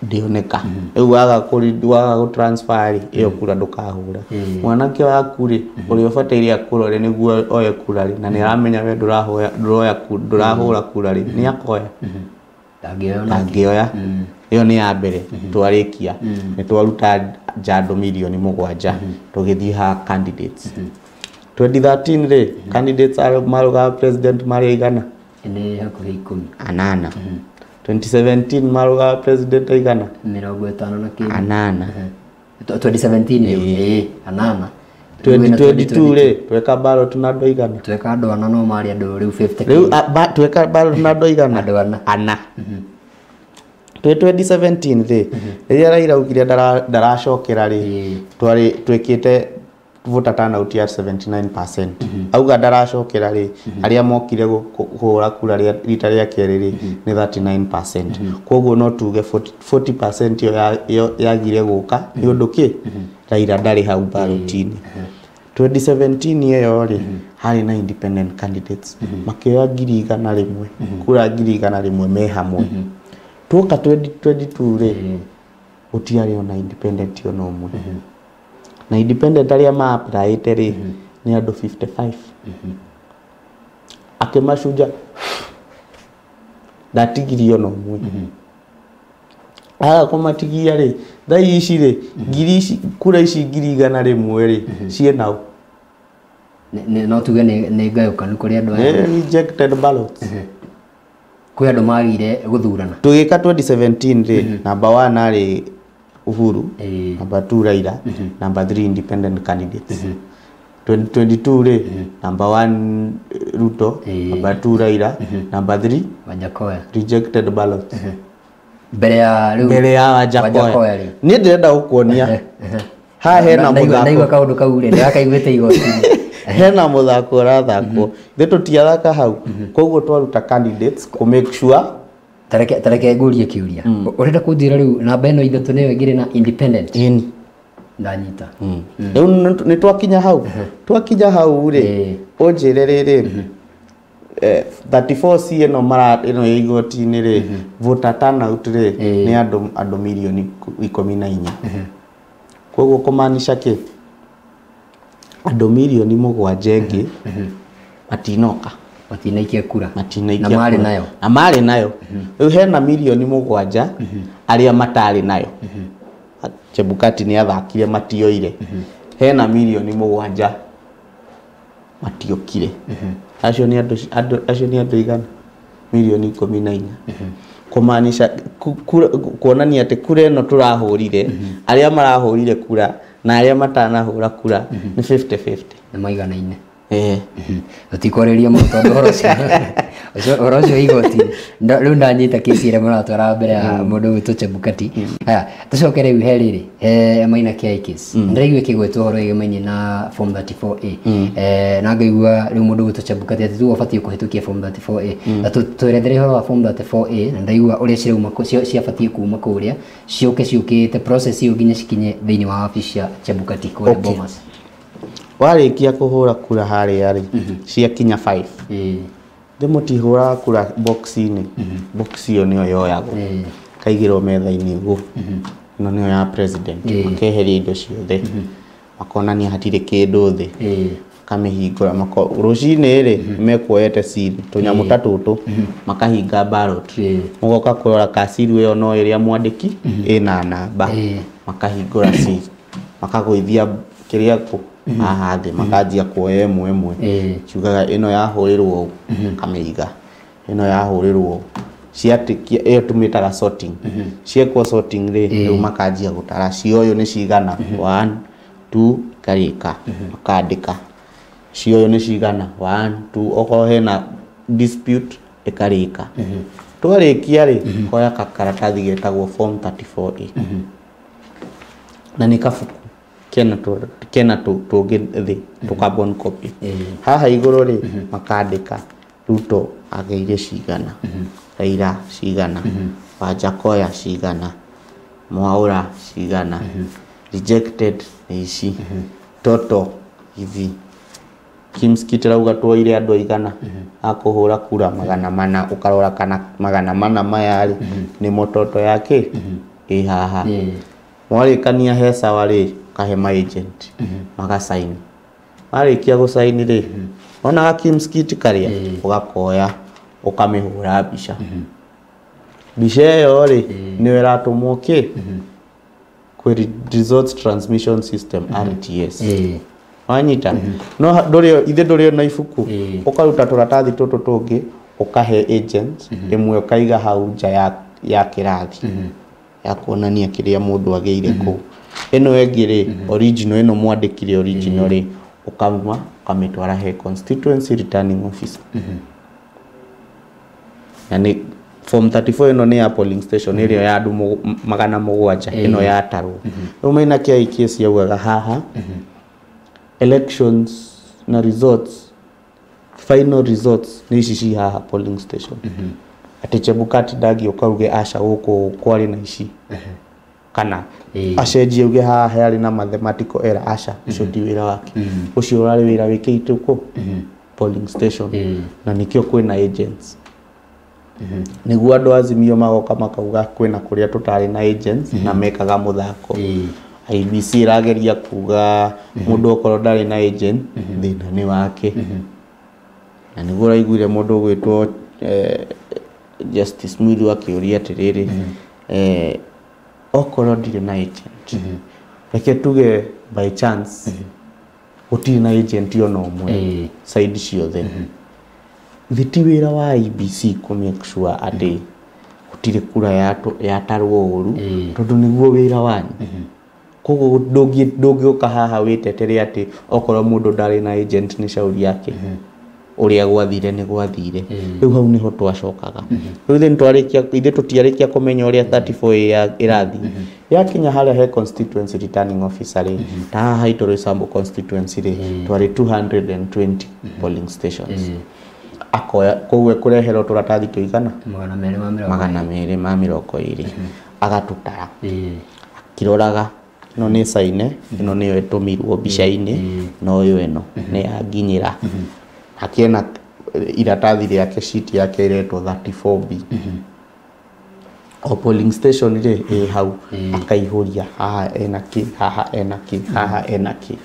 Ndĩoneka. Rĩu waga gũ transfer rĩ, ĩyo kura ndũkahũra. Mwanake waku rĩ, ũrĩa ũbataire akũrore nĩguo oye kura rĩ, na nĩ aramenya we ndũrahũra kura rĩ, nĩ akoya? Ndangĩoya. Ĩyo nĩ ya mbere. Twarĩkia nĩ twaruta nja andũ mirioni 7, tũgĩthiĩ ha candidates. 2013 rĩ, candidates marũgaga president marĩ aigana? Nĩ hakuhĩ 10. 8. 2017 marũgaga president aigana? 50 na kĩndũ. 8. 2017 rĩ, 8. 2022 rĩ, tweka ballot na andũ aigana? Tweka andũ 4, no marĩ andũ rĩu 50. Rĩu tweka ballot na andũ aigana? Andũ 4. 4. 2017 rĩ, rĩrĩa Raila augire ndaracokera rĩ, twarĩ twĩkĩte voter turnout ya 79%. Auga ndaracokera rĩ, arĩa mokire kũhũra kura rita rĩa kerĩ rĩ, nĩ 39%. Koguo no tuge 40% ĩyo yagire gũka nĩ ũndũ kĩ? Raila ndarĩ hau ballot-inĩ. 2017 ĩyo rĩ, harĩ na independent candidates makĩoya 100,000, kura 100,000 me hamwe. Tuoka 2022 rĩ, gũtiarĩ ona independent ona ũmwe. Na independent arĩa ma-applyĩte rĩ, nĩ andũ 55. Akĩmacuja, ndatigirie ona ũmwe. Aga kũmatigia rĩ, thaa ici rĩ, ngiri ici, kura ici 100,000 rĩ, ciĩna ũ? No tuge nĩ ngayũkanu kũrĩ andũ aya. Nĩ rejected ballots. Kwĩ andũ magire gũthurana. Tũgĩka 2017 rĩ, number 1 arĩ Uhuru, number 2 Raila, number 3 independent candidates. 2022 rĩ, number 1 Ruto, number 2 Raila, number 3 Wajackoyah. Rejected ballots. Mbere ya rĩu, mbere ya Wajackoyah. Niĩ ndĩrenda gũkuonia haha hena mũthako. Ndaigua kaũndũ kau rĩ, ndĩrakaiguĩte igoti-inĩ. Hena mũthako ũrathakwo. Ithuĩ tũtiathaka hau. Koguo twaruta candidates kũ make sure. Tareke ngũrie kĩũria. Ũrenda kũnjĩra rĩu namba ĩno 3 nĩyo ĩngĩrĩ na independent? Ĩni. Ndanyita. Rĩu nĩ twakinya hau. Twakinya hau rĩ, ũnjĩre rĩrĩ, 34C ĩno mara ĩno ya igoti-inĩ rĩ, voter turnout rĩ, nĩ andũ mirioni 14. Koguo kũmaanisha kĩ? Andũ mirioni 7 ĩngĩ matinoka. Matinaikia kura. Matinaikia Na marĩ nayo. Na marĩ nayo. Rĩu hena mirioni 7 arĩa matarĩ nayo. Chebukati nĩ athakire matioire. Hena mirioni 7 matiokire. Acio nĩ andũ, acio nĩ andũ igana? Mirioni 14. Kũmaanisha kuonania atĩ kura ĩno tũrahũrire, arĩa marahũrire kura na arĩa matanahũra kura nĩ 50-50. Nĩ maiganaine. Tũtikwarĩria mũno tondũ ũhoro ũcio igoti rĩu ndanyita kesi ĩrĩa mũratwara mbere ya mũndũ ũgwĩtwo Chebukati. Haya, tũcoke rĩu he rĩrĩ, he Maina Kiai case. Ndĩraigua ĩkĩgwetwo ũhoro ĩgĩmainie na form 34A. Na ngaigua rĩu mũndũ ũgwĩtwo Chebukati atĩ tuge ũbatiĩ kũhĩtũkia form 34A. Na twerethere ũhoro wa form 34A, na ndaigua ũrĩa cirauma ciabatiĩ kuma kũrĩa, ciũke ciũkĩte process ĩyo nginya cikinye thĩinĩ wa wabici ya Chebukati kũrĩa Bomas. Warĩkia kũhũra kura harĩa rĩ, ciakinya 5. Thĩ mũtihũraga kura box-inĩ. Box ĩyo nĩyo yoyagwo. Kaigĩrwo metha-inĩ ũguo. Ĩno nĩyo ya president. Makeheria indo ciothe. Makonania hatirĩ kĩndũ thĩ. Makamĩhingũra rũcinĩ rĩ mekuoyete seal tũnyamũ ta tũtũ makahinga ballot. Mũgoka kũrora ka seal ĩyo no ĩrĩa mwandĩki ĩna namba. Makahingũra seal. Makagũithia kĩrĩa kũ haha thĩ makanjia kuoya ĩmwe ĩmwe. Ciugaga ĩno yahũrĩrwo ũũ makamĩiga. Ĩno yahũrĩrwo ũũ. Ciatĩkia ĩyo tũmĩtaga sorting. Ciekwo sorting rĩ rĩu makanjia gũtara cioyũ nĩ cigana 1 2 karĩka makandĩka. Cioyũ nĩ cigana 1 2 okorwo hena dispute ĩkarĩka. Twarĩkia rĩ koya karatathi getagwo form 34A. Na nĩ kabuku kena tũngĩ thĩ tũ carbon copy. Haha igũrũ rĩ makandĩka Ruto ageire cigana, Raila cigana, Wajackoyah cigana, Mwaura cigana, rejected nĩ ici, total hivi. Kimskit rauga tuoire andũ aigana a kũhũra kura 400 ũkarora kana 400 maya rĩ nĩmo toto yake ĩ haha. Mwarĩkania he sawa rĩ kahe ma agent magasaini. Marĩkia gũcaini rĩ onaga Kimskit karĩa ũgakoya ũkamĩhũra mbica. Mbica ĩyo rĩ nĩyo ĩratũmwo kĩ kwĩ Results Transmission System RTS. Wanyita no ndũrĩ ithe ndũrĩ na ibuku ũkaruta tũratathi tũtũ tũngĩ ũkahe agent ĩmwe ũkaiga hau nja ya kĩrathi ya kuonania kĩrĩa mũndũ agĩire kũu. Ĩno ĩngĩ rĩ original ĩno mwandĩkire original rĩ ũkauma ũkamĩtwara he constituency returning officer. Na nĩ form 34 ĩno nĩ ya polling station ĩrĩa ya andũ 700 ĩno yatarwo. Rĩu Maina Kĩai yaugaga haha elections na results final results nĩ ici ci haha polling station. Atĩ Chebukati ndangĩũka uge aca gũkũ kwarĩ na ici kana acenjie uge haha harĩ na mathematical error aca ũcio ti wĩra wake. Ũcio ũrarĩ wĩra wĩkĩte kũ polling station na nĩkĩo kwĩna agents. Nĩguo andũ Azimio magoka makauga kwĩna kũrĩa tũtarĩ na agents na mekaga mũthako. IEBC ĩrageria kuga mũndũ okorwo ndarĩ na agent thĩna nĩ wake. Na nĩguo ũraiguire mũndũ ũgwĩtwo Justice Mwiru akĩũria atĩrĩrĩ okorwo ndirĩ na agent reke tuge by chance gũtirĩ na agent ona ũmwe side ciothe. Thĩ ti wĩra wa IEBC kũ make sure atĩ gũtirĩ kura yatarwo ũru tondũ nĩguo wĩra wanyu. Koguo ndũngĩũka haha wĩtetere atĩ okorwo mũndũ ndarĩ na agent nĩ cauri yake. Ũrĩa gwathire nĩ gwathire. Rĩu hau nĩho twacokaga. Rĩu ithuĩ nĩtwarĩkia ithuĩ tũtiarĩkia kũmenya ũrĩa 34A ĩrathiĩ. Yakinya harĩa he constituency returning officer rĩ ta haha haitũ Roysambu constituency rĩ twarĩ 220 polling stations. Akoya koguo ekũreherwo tũratathi tũigana 220 agatũtara akĩroraga ĩno nĩ caine ĩno nĩyo ĩtũmirwo mbica-inĩ na ũyũ ĩno nĩ yanginyĩra. Akĩena iratathi rĩake sheet yake ĩretwo 34B. O polling station rĩ ĩ hau akaihũria haha ena kĩ haha ena kĩ haha ena kĩ.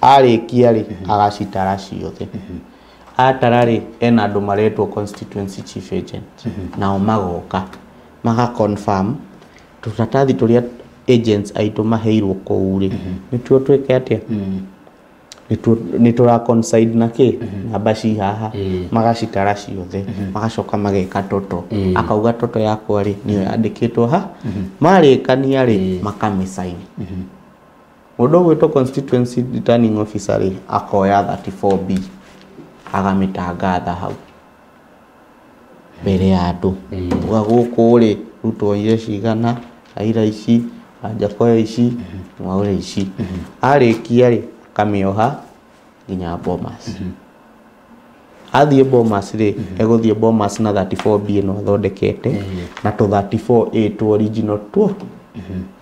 Arĩkia rĩ agacitara ciothe. Atara rĩ ena andũ maretwo constituency chief agent nao magoka maka confirm tũratathi tũrĩa agents aitũ maheirwo kũu rĩ nĩtuo twĩke atĩa nĩ tũra coincide na kĩ namba ci haha magacitara ciothe magacoka mageka toto akauga toto yakwa rĩ nĩyo yandĩkĩtwo ha marĩkania rĩ makamĩsign. Mũndũ ũgwĩtwo constituency returning officer rĩ akoya 34B agamĩtangatha hau mbere ya andũ. Uga gũkũ rĩ Ruto oire cigana, Raila ici, Wajackoyah ici, Mwaura ici. Arĩkia rĩ akamĩoha nginya Bomas. Athiĩ Bomas rĩ egũthiĩ Bomas na 34B ĩno athondekete na tũ 34A tũ original tuo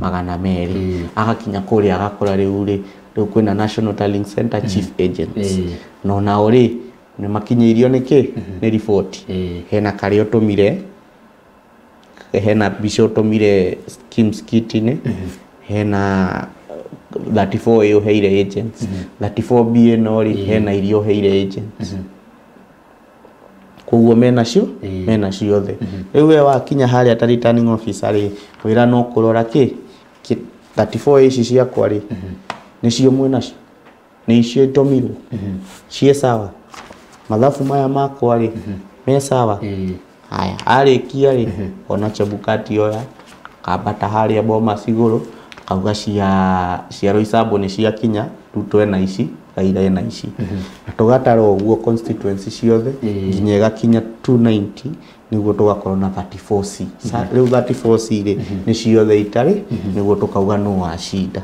200. Agakinya kũrĩa agakora rĩu rĩ rĩu kwĩna National Tallying Center chief agents. No nao rĩ Nĩ makinyĩirio nĩ kĩ? Nĩ riboti. Hena karĩa ũtũmire, hena mbica ũtũmire schemes kit-inĩ, hena 34A ũheire agents, 34B ĩno rĩ, hena iria ũheire agents. Koguo menacio, mena ciothe. Rĩu we wakinya harĩa ta returning officer rĩ, wĩra no kũrora kĩ 34A ici ciakwa rĩ, nĩcio mwĩnacio, nĩ icio itũmirwo, ciĩ sawa, mathabu maya makwa rĩ, me sawa. Haya, arĩkia rĩ, ona Chebukati oya kambata harĩa Bomas igũrũ, akauga cia Roysambu nĩ ciakinya, rĩu twena ici, Raila ena ici. Na tũgatara ũguo constituency ciothe nginya ĩgakinya 290 nĩguo tũgakorwo na 34C. Rĩu 34C rĩ, nĩ ciothe itarĩ, nĩguo tũkauga nũ wacinda.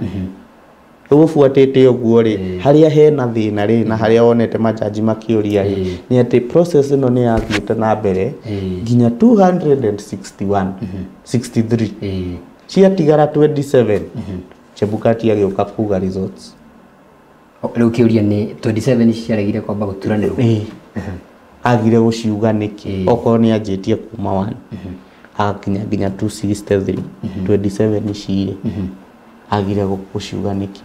Rĩu ũbuatĩte ũguo rĩ, harĩa hena thĩna rĩ, na harĩa wonete majaji makĩũria rĩ, nĩ atĩ process ĩno nĩ yathiĩte na mbere nginya 261 63 ciatigara 27 Chebukati agĩũka kuga results. Rĩu kĩũria nĩ 27 ici ciaregire kwamba gũturanĩrwo. Agire gũciuga nĩkĩ? Okorwo nĩ anjĩtie kuma 1 agakinya nginya 263, 27 ici rĩ, agire gũciuga nĩkĩ?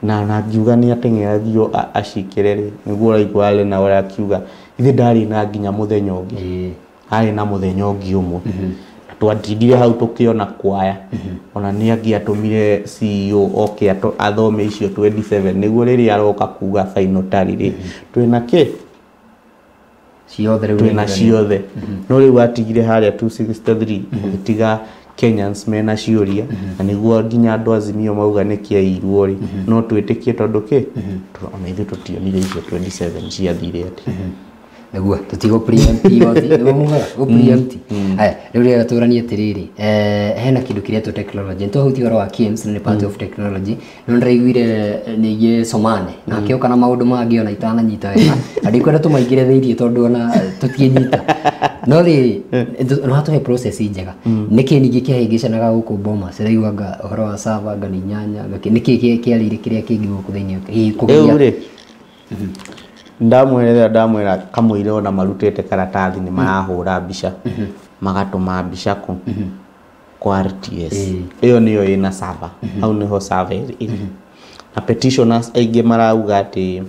Na ngiuga nĩ ateng'eragio acikĩre rĩ, nĩguo ũraigua arĩ na ũrĩa akiuga ithe ndarĩ na nginya mũthenya ũngĩ, arĩ na mũthenya ũngĩ ũmwe. Twatindire hau tũkĩona kwaya, ona nĩ angĩatũmire CEO oke athome icio 27 nĩguo rĩrĩa aroka kuga final tally rĩ, twĩna kĩ? Ciothe rĩu twĩna ciothe. No rĩu atigire harĩa 263 ũgĩtiga Kenyans mena ciũria, na nĩguo nginya andũ Azimio mauga nĩ kĩairwo rĩ, no twĩtĩkie tondũ kĩ? Ona ithuĩ tũtionire icio 27 ciathire atĩa. Nĩguo tũtigũ preempt igoti, nĩguo mugaga gũ preempt. Aya, rĩu rĩrĩa tũranie atĩrĩrĩ, hena kĩndũ kĩretwo technology. Nĩtwahutia ũhoro wa KIEMS na nĩ part of technology. No ndĩraiguire ningĩ Somane na akĩũka na maũndũ mangĩ ona itananyita wega. Na ndikwenda tũmaingĩre thĩiniĩ tondũ ona tũtiĩnyita. No rĩrĩ, no hatũhe process njega. Nĩkĩ ningĩ kĩahĩngĩcanaga gũkũ Bomas? Ndĩraigua anga ũhoro wa server, anga nĩ inyanya, anga kĩ. Nĩkĩ kĩarĩire kĩrĩa kĩngĩ gũkũ thĩiniĩ? Hihi kũgiria. Rĩu rĩ, ndamwĩra ndamwĩra kamũira ona marutĩte karatathi nĩ marahũra mbica, magatũma mbica kũ kwa RTS. Ĩyo nĩyo ĩna server, hau nĩho server ĩrĩ. Na petitioners aingĩ marauga atĩ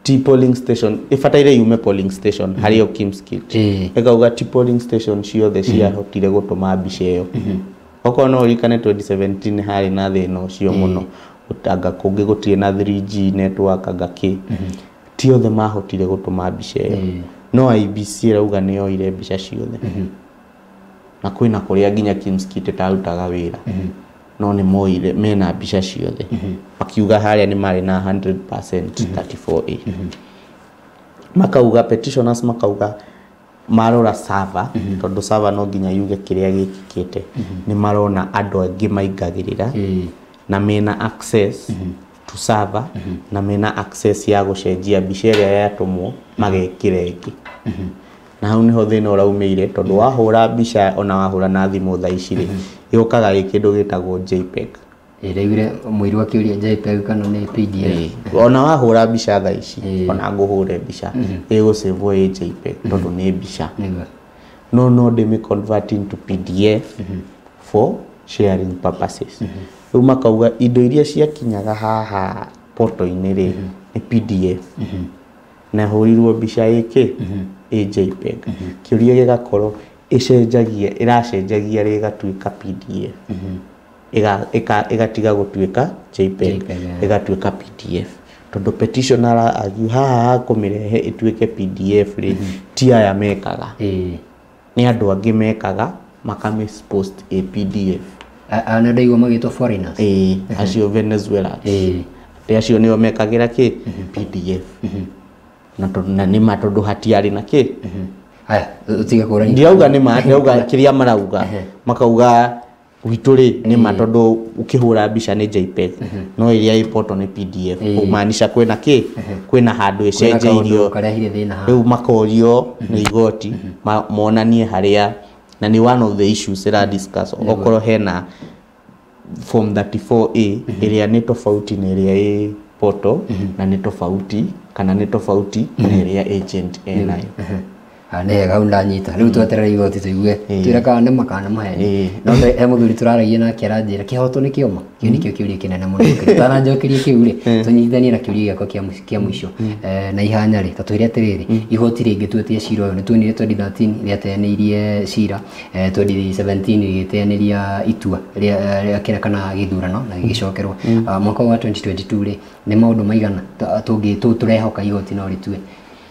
ti polling station ĩbataire yume polling station harĩ o KIEMS kit. Ĩkauga ti polling station ciothe ciahotire gũtũma mbica ĩyo. Okorwo no ũririkane 2017 harĩ na thĩna ũcio mũno, anga kũngĩ gũtirĩ na 3G network anga kĩ. Ti othe mahotire gũtũma mbica ĩyo. No IEBC ĩrauga nĩ yoire mbica ciothe. Na kwĩna kũrĩa nginya KIEMS kit ĩtarutaga wĩra. No nĩ moire mena mbica ciothe. Makiuga harĩa nĩ marĩ na 100% 34A. Makauga petitioners makauga marora server, tondũ server no nginya yuge kĩrĩa gĩkĩkĩte. Nĩ marona andũ angĩ maingagĩrĩra na mena access to server, na mena access ya gũcenjia mbica ĩrĩa yatũmwo magekĩra ĩngĩ. Na hau nĩho thĩna ũraumĩire tondũ wahũra mbica ona wahũra na thimũ thaa ici rĩ, yũkaga ĩ kĩndũ gĩtagwo JPEG. Ndaiguire mũiru akĩũria JPEG kana nĩ PDF. Ona wahũra mbica thaa ici, ona ngũhũre mbica, ĩgũcĩvwo ĩ JPEG tondũ nĩ mbica. No no ndĩmĩ convert into PDF for sharing purposes. Rĩu makauga indo iria ciakinyaga haha portal-inĩ rĩ, nĩ PDF. Na hũrirwo mbica ĩkĩ? Ĩ JPEG. Kĩũria gĩgakorwo ĩcenjagia, ĩracenjagia rĩgatuĩka PDF. Ĩgatiga gũtuĩka JPEG, ĩgatuĩka PDF. Tondũ petitioner argue haha kũmĩrehe ĩtuĩke PDF rĩ, ti aya mekaga. Nĩ andũ angĩ mekaga makamĩ post ĩ PDF. Nĩ ndaigua magĩtwo foreigners. Acio Venezuelans. Atĩ acio nĩo mekagĩra kĩ? PDF. Na nĩ ma tondũ hatiarĩ na kĩ? Haya, ũtige kũrania. Ndirauga nĩ ma, ndirauga kĩrĩa marauga. Makauga gwitũ rĩ nĩ ma tondũ ũkĩhũra mbica nĩ JPEG, no ĩrĩa ĩ portal nĩ PDF. Kũmaanisha kwĩna kĩ? Kwĩna handũ ĩcenjeirio. Rĩu makorio nĩ igoti monanie harĩa, na nĩ one of the issues ĩra discuss. Okorwo hena form 34A ĩrĩa nĩ tofauti na ĩrĩa ĩ portal na nĩ tofauti kana nĩ tofauti na ĩrĩa agent enayo. Nĩ hega hau ndanyita rĩu tweterere igoti tũigue twĩre kana nĩ ma kana maheni. No he mũthuri tũraragia nake aranjĩra kĩhoto nĩ kĩoma kĩu nĩkĩo kĩũria kĩnene mũno tũtananjokeria kĩu rĩ tũnyitithanie na kĩũria gĩakwa kĩa mũico na ihanya rĩ ta twĩre atĩrĩrĩ igoti rĩngĩtuĩtie cira ũyũ nĩ tuonire 2013 rĩateanĩirie cira 2017 rĩgĩteanĩria itua rĩa kĩra kana gĩthurano na gĩgĩcokerwo mwaka wa 2022 rĩ nĩ maũndũ maigana tũrehoka igoti no rĩtue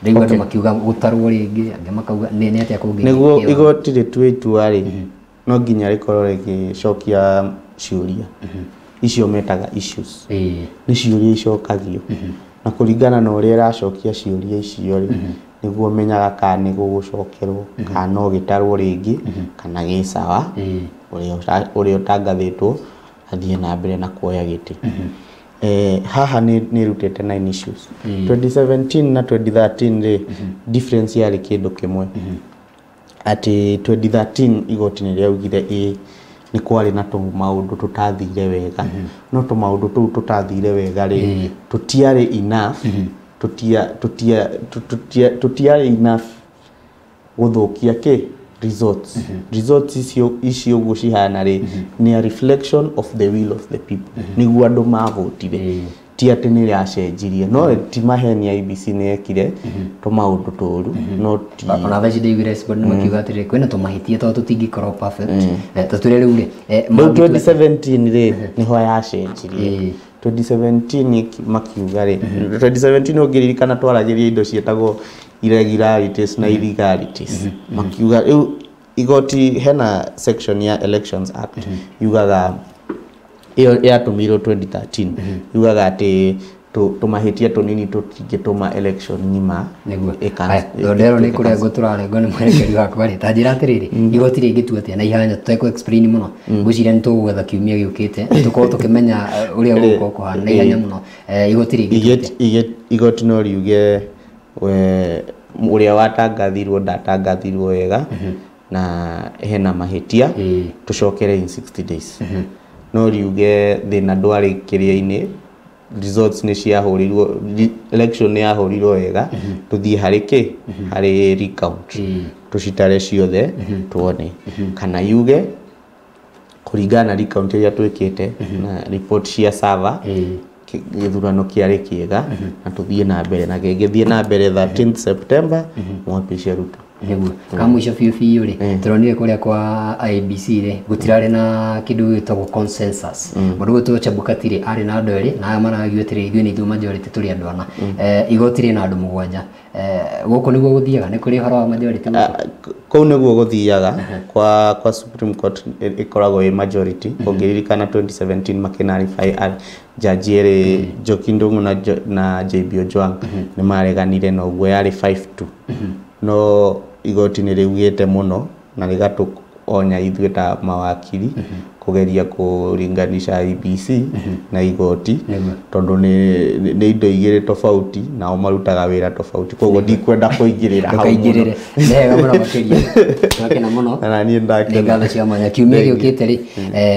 rĩu andũ makiuga gũtarwo rĩngĩ angĩ makauga nĩ atĩa kũngĩ nĩguo igoti rĩtue itua rĩ no nginya rĩkorwo rĩgĩcokia ciũria icio metaga issues nĩ ciũria icokagio na kũringana na ũrĩa ĩracokia ciũria icio rĩ nĩguo menyaga kana nĩ gũgũcokerwo kana no gĩtarwo rĩngĩ kana gĩ sawa ũrĩa ũtangathĩtwo athiĩ na mbere na kuoya gĩtĩ. Haha nĩ rutĩte 9 issues. 2017 na 2013 rĩ difference yarĩ kĩndũ kĩmwe atĩ 2013 igoti nĩ rĩaugire ĩ nĩ kwarĩ na tũmaũndũ tũtathire wega no tũmaũndũ tũu tũtathire wega rĩ tũtiarĩ enough tũtiarĩ enough gũthũkia kĩ results. Results icio ũguo cihana rĩ nĩ a reflection of the will of the people nĩguo andũ mavotire ti atĩ nĩ rĩacenjirie no ti maheni IEBC nĩ yekire tũmaũndũ tũru no ti ona thaa ici ndaiguire expert nĩ makiuga atĩrĩrĩ kwĩna tũmahĩtia tondũ tũtingĩkorwo perfect ta twĩre rĩu rĩ rĩu 2017 rĩ nĩho yacenjirie 2017 makiuga rĩ 2017 ũngĩririkana twaragĩria indo ciĩtagwo irregularities na illegalities makiuga rĩu igoti hena section ya Elections Act yugaga ĩyo yatũmĩirwo 2013 yugaga atĩ tũmahĩtia tũnini tũtingĩtũma election ng'ima nĩguo nderwo nĩ kũrengwo tũrarengwo nĩ mwerekeri wakwa rĩ ta njĩra atĩrĩrĩ igoti rĩngĩtua atĩa na ihanya tũtekũ explain mũno ngwĩciria nĩ tũgwetha kiumia gĩũkĩte tũkorwo tũkĩmenya ũrĩa gũgũkorwo kũhana na ihanya mũno igoti rĩngĩtua atĩa igoti no riuge ũrĩa watangathirwo ndatangathirwo wega na hena mahĩtia tũcokere in 60 days no riuge thĩna ndwarĩ kĩrĩa-inĩ results nĩ ciahũrirwo election nĩ yahũrirwo wega tũthiĩ harĩ kĩ harĩ recount tũcitare ciothe tuone kana yuge kũringana na recount ĩrĩa twĩkĩte na report cia server gĩthurano kĩarĩ kĩega na tũthiĩ na mbere na gĩgĩthiĩ na mbere 13 September mwapishe Ruto nĩguo ka mũico biũ biũ rĩ tũronire kũrĩa kwa IEBC rĩ gũtirarĩ na kĩndũ gĩtagwo consensus mũndũ gwĩtwo Chebukati rĩ arĩ na andũ erĩ na aya maragiũ atĩrĩ ithuĩ nĩ ithuĩ majority tũrĩ andũ ana igoti rĩ na andũ 7 gũkũ nĩguo gũthiaga nĩ kũrĩ ũhoro wa majority kũu nĩguo gũthiaga kwa Supreme Court ĩkoragwo ĩ majority ũngĩririkana 2017 makĩnarify jaji erĩ Njoki Ndung'u na JB Ojwang nĩ mareganire na ũguo yarĩ 5-2 no igoti nĩ rĩugĩte mũno na rĩgatũonya ithuĩ ta mawakiri kũgeria kũringanisha IEBC na igoti tondũ nĩ indo igĩrĩ tofauti nao marutaga wĩra tofauti koguo ndikwenda kũingĩrĩra hau mũno. Nĩ wega mũno makĩria ndakena mũno na niĩ ndakena nĩ ngatho cia mwanya kiumia gĩũkĩte rĩ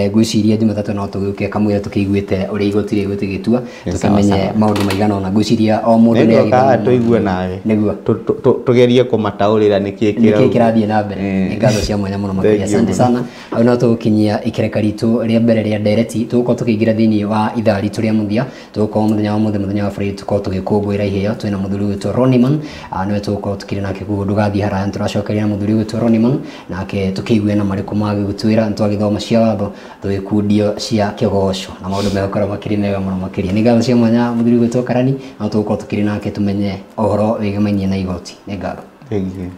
ngwĩciria Jumatatũ no tũgĩũke kamũira tũkĩiguĩte ũrĩa igoti rĩgũtigĩtua tũkĩmenye maũndũ maigana ũna ngwĩciria o mũndũ nĩ agĩthoma tũigue nawe nĩguo tũgerie kũmataũrĩra nĩkĩĩ kĩrathiĩ na mbere. Nĩ ngatho cia mwanya mũno makĩria, asante sana. Hau no tũgũkinyia ikereka ritũ rĩa mbere rĩa ndereti tũgũkorwo tũkĩingĩra thĩinĩ wa ithaa ritũ rĩa mũthia tũgũkorwo mũthenya wa mũthĩ mũthenya wa Friday tũkorwo tũgĩkũngũĩra iheo twĩna mũthuri witũ Roniman nĩwe tũgũkorwo tũkĩrĩ nake koguo ndũgathiĩ haraya nĩtũracokeria na mũthuri witũ Roniman nake tũkĩigue na marĩkũ magĩgũtwĩra nĩtwagĩthoma cia watho tũgĩkundio cia kĩgoco na maũndũ megũkorwo makĩrĩ mega mũno makĩria. Nĩ ngatho cia mwanya mũthuri witũ Karani no tũgũkorwo tũkĩrĩ nake tũmenye ũhoro wĩgĩmainie na igoti. Nĩ ngatho. Thank you.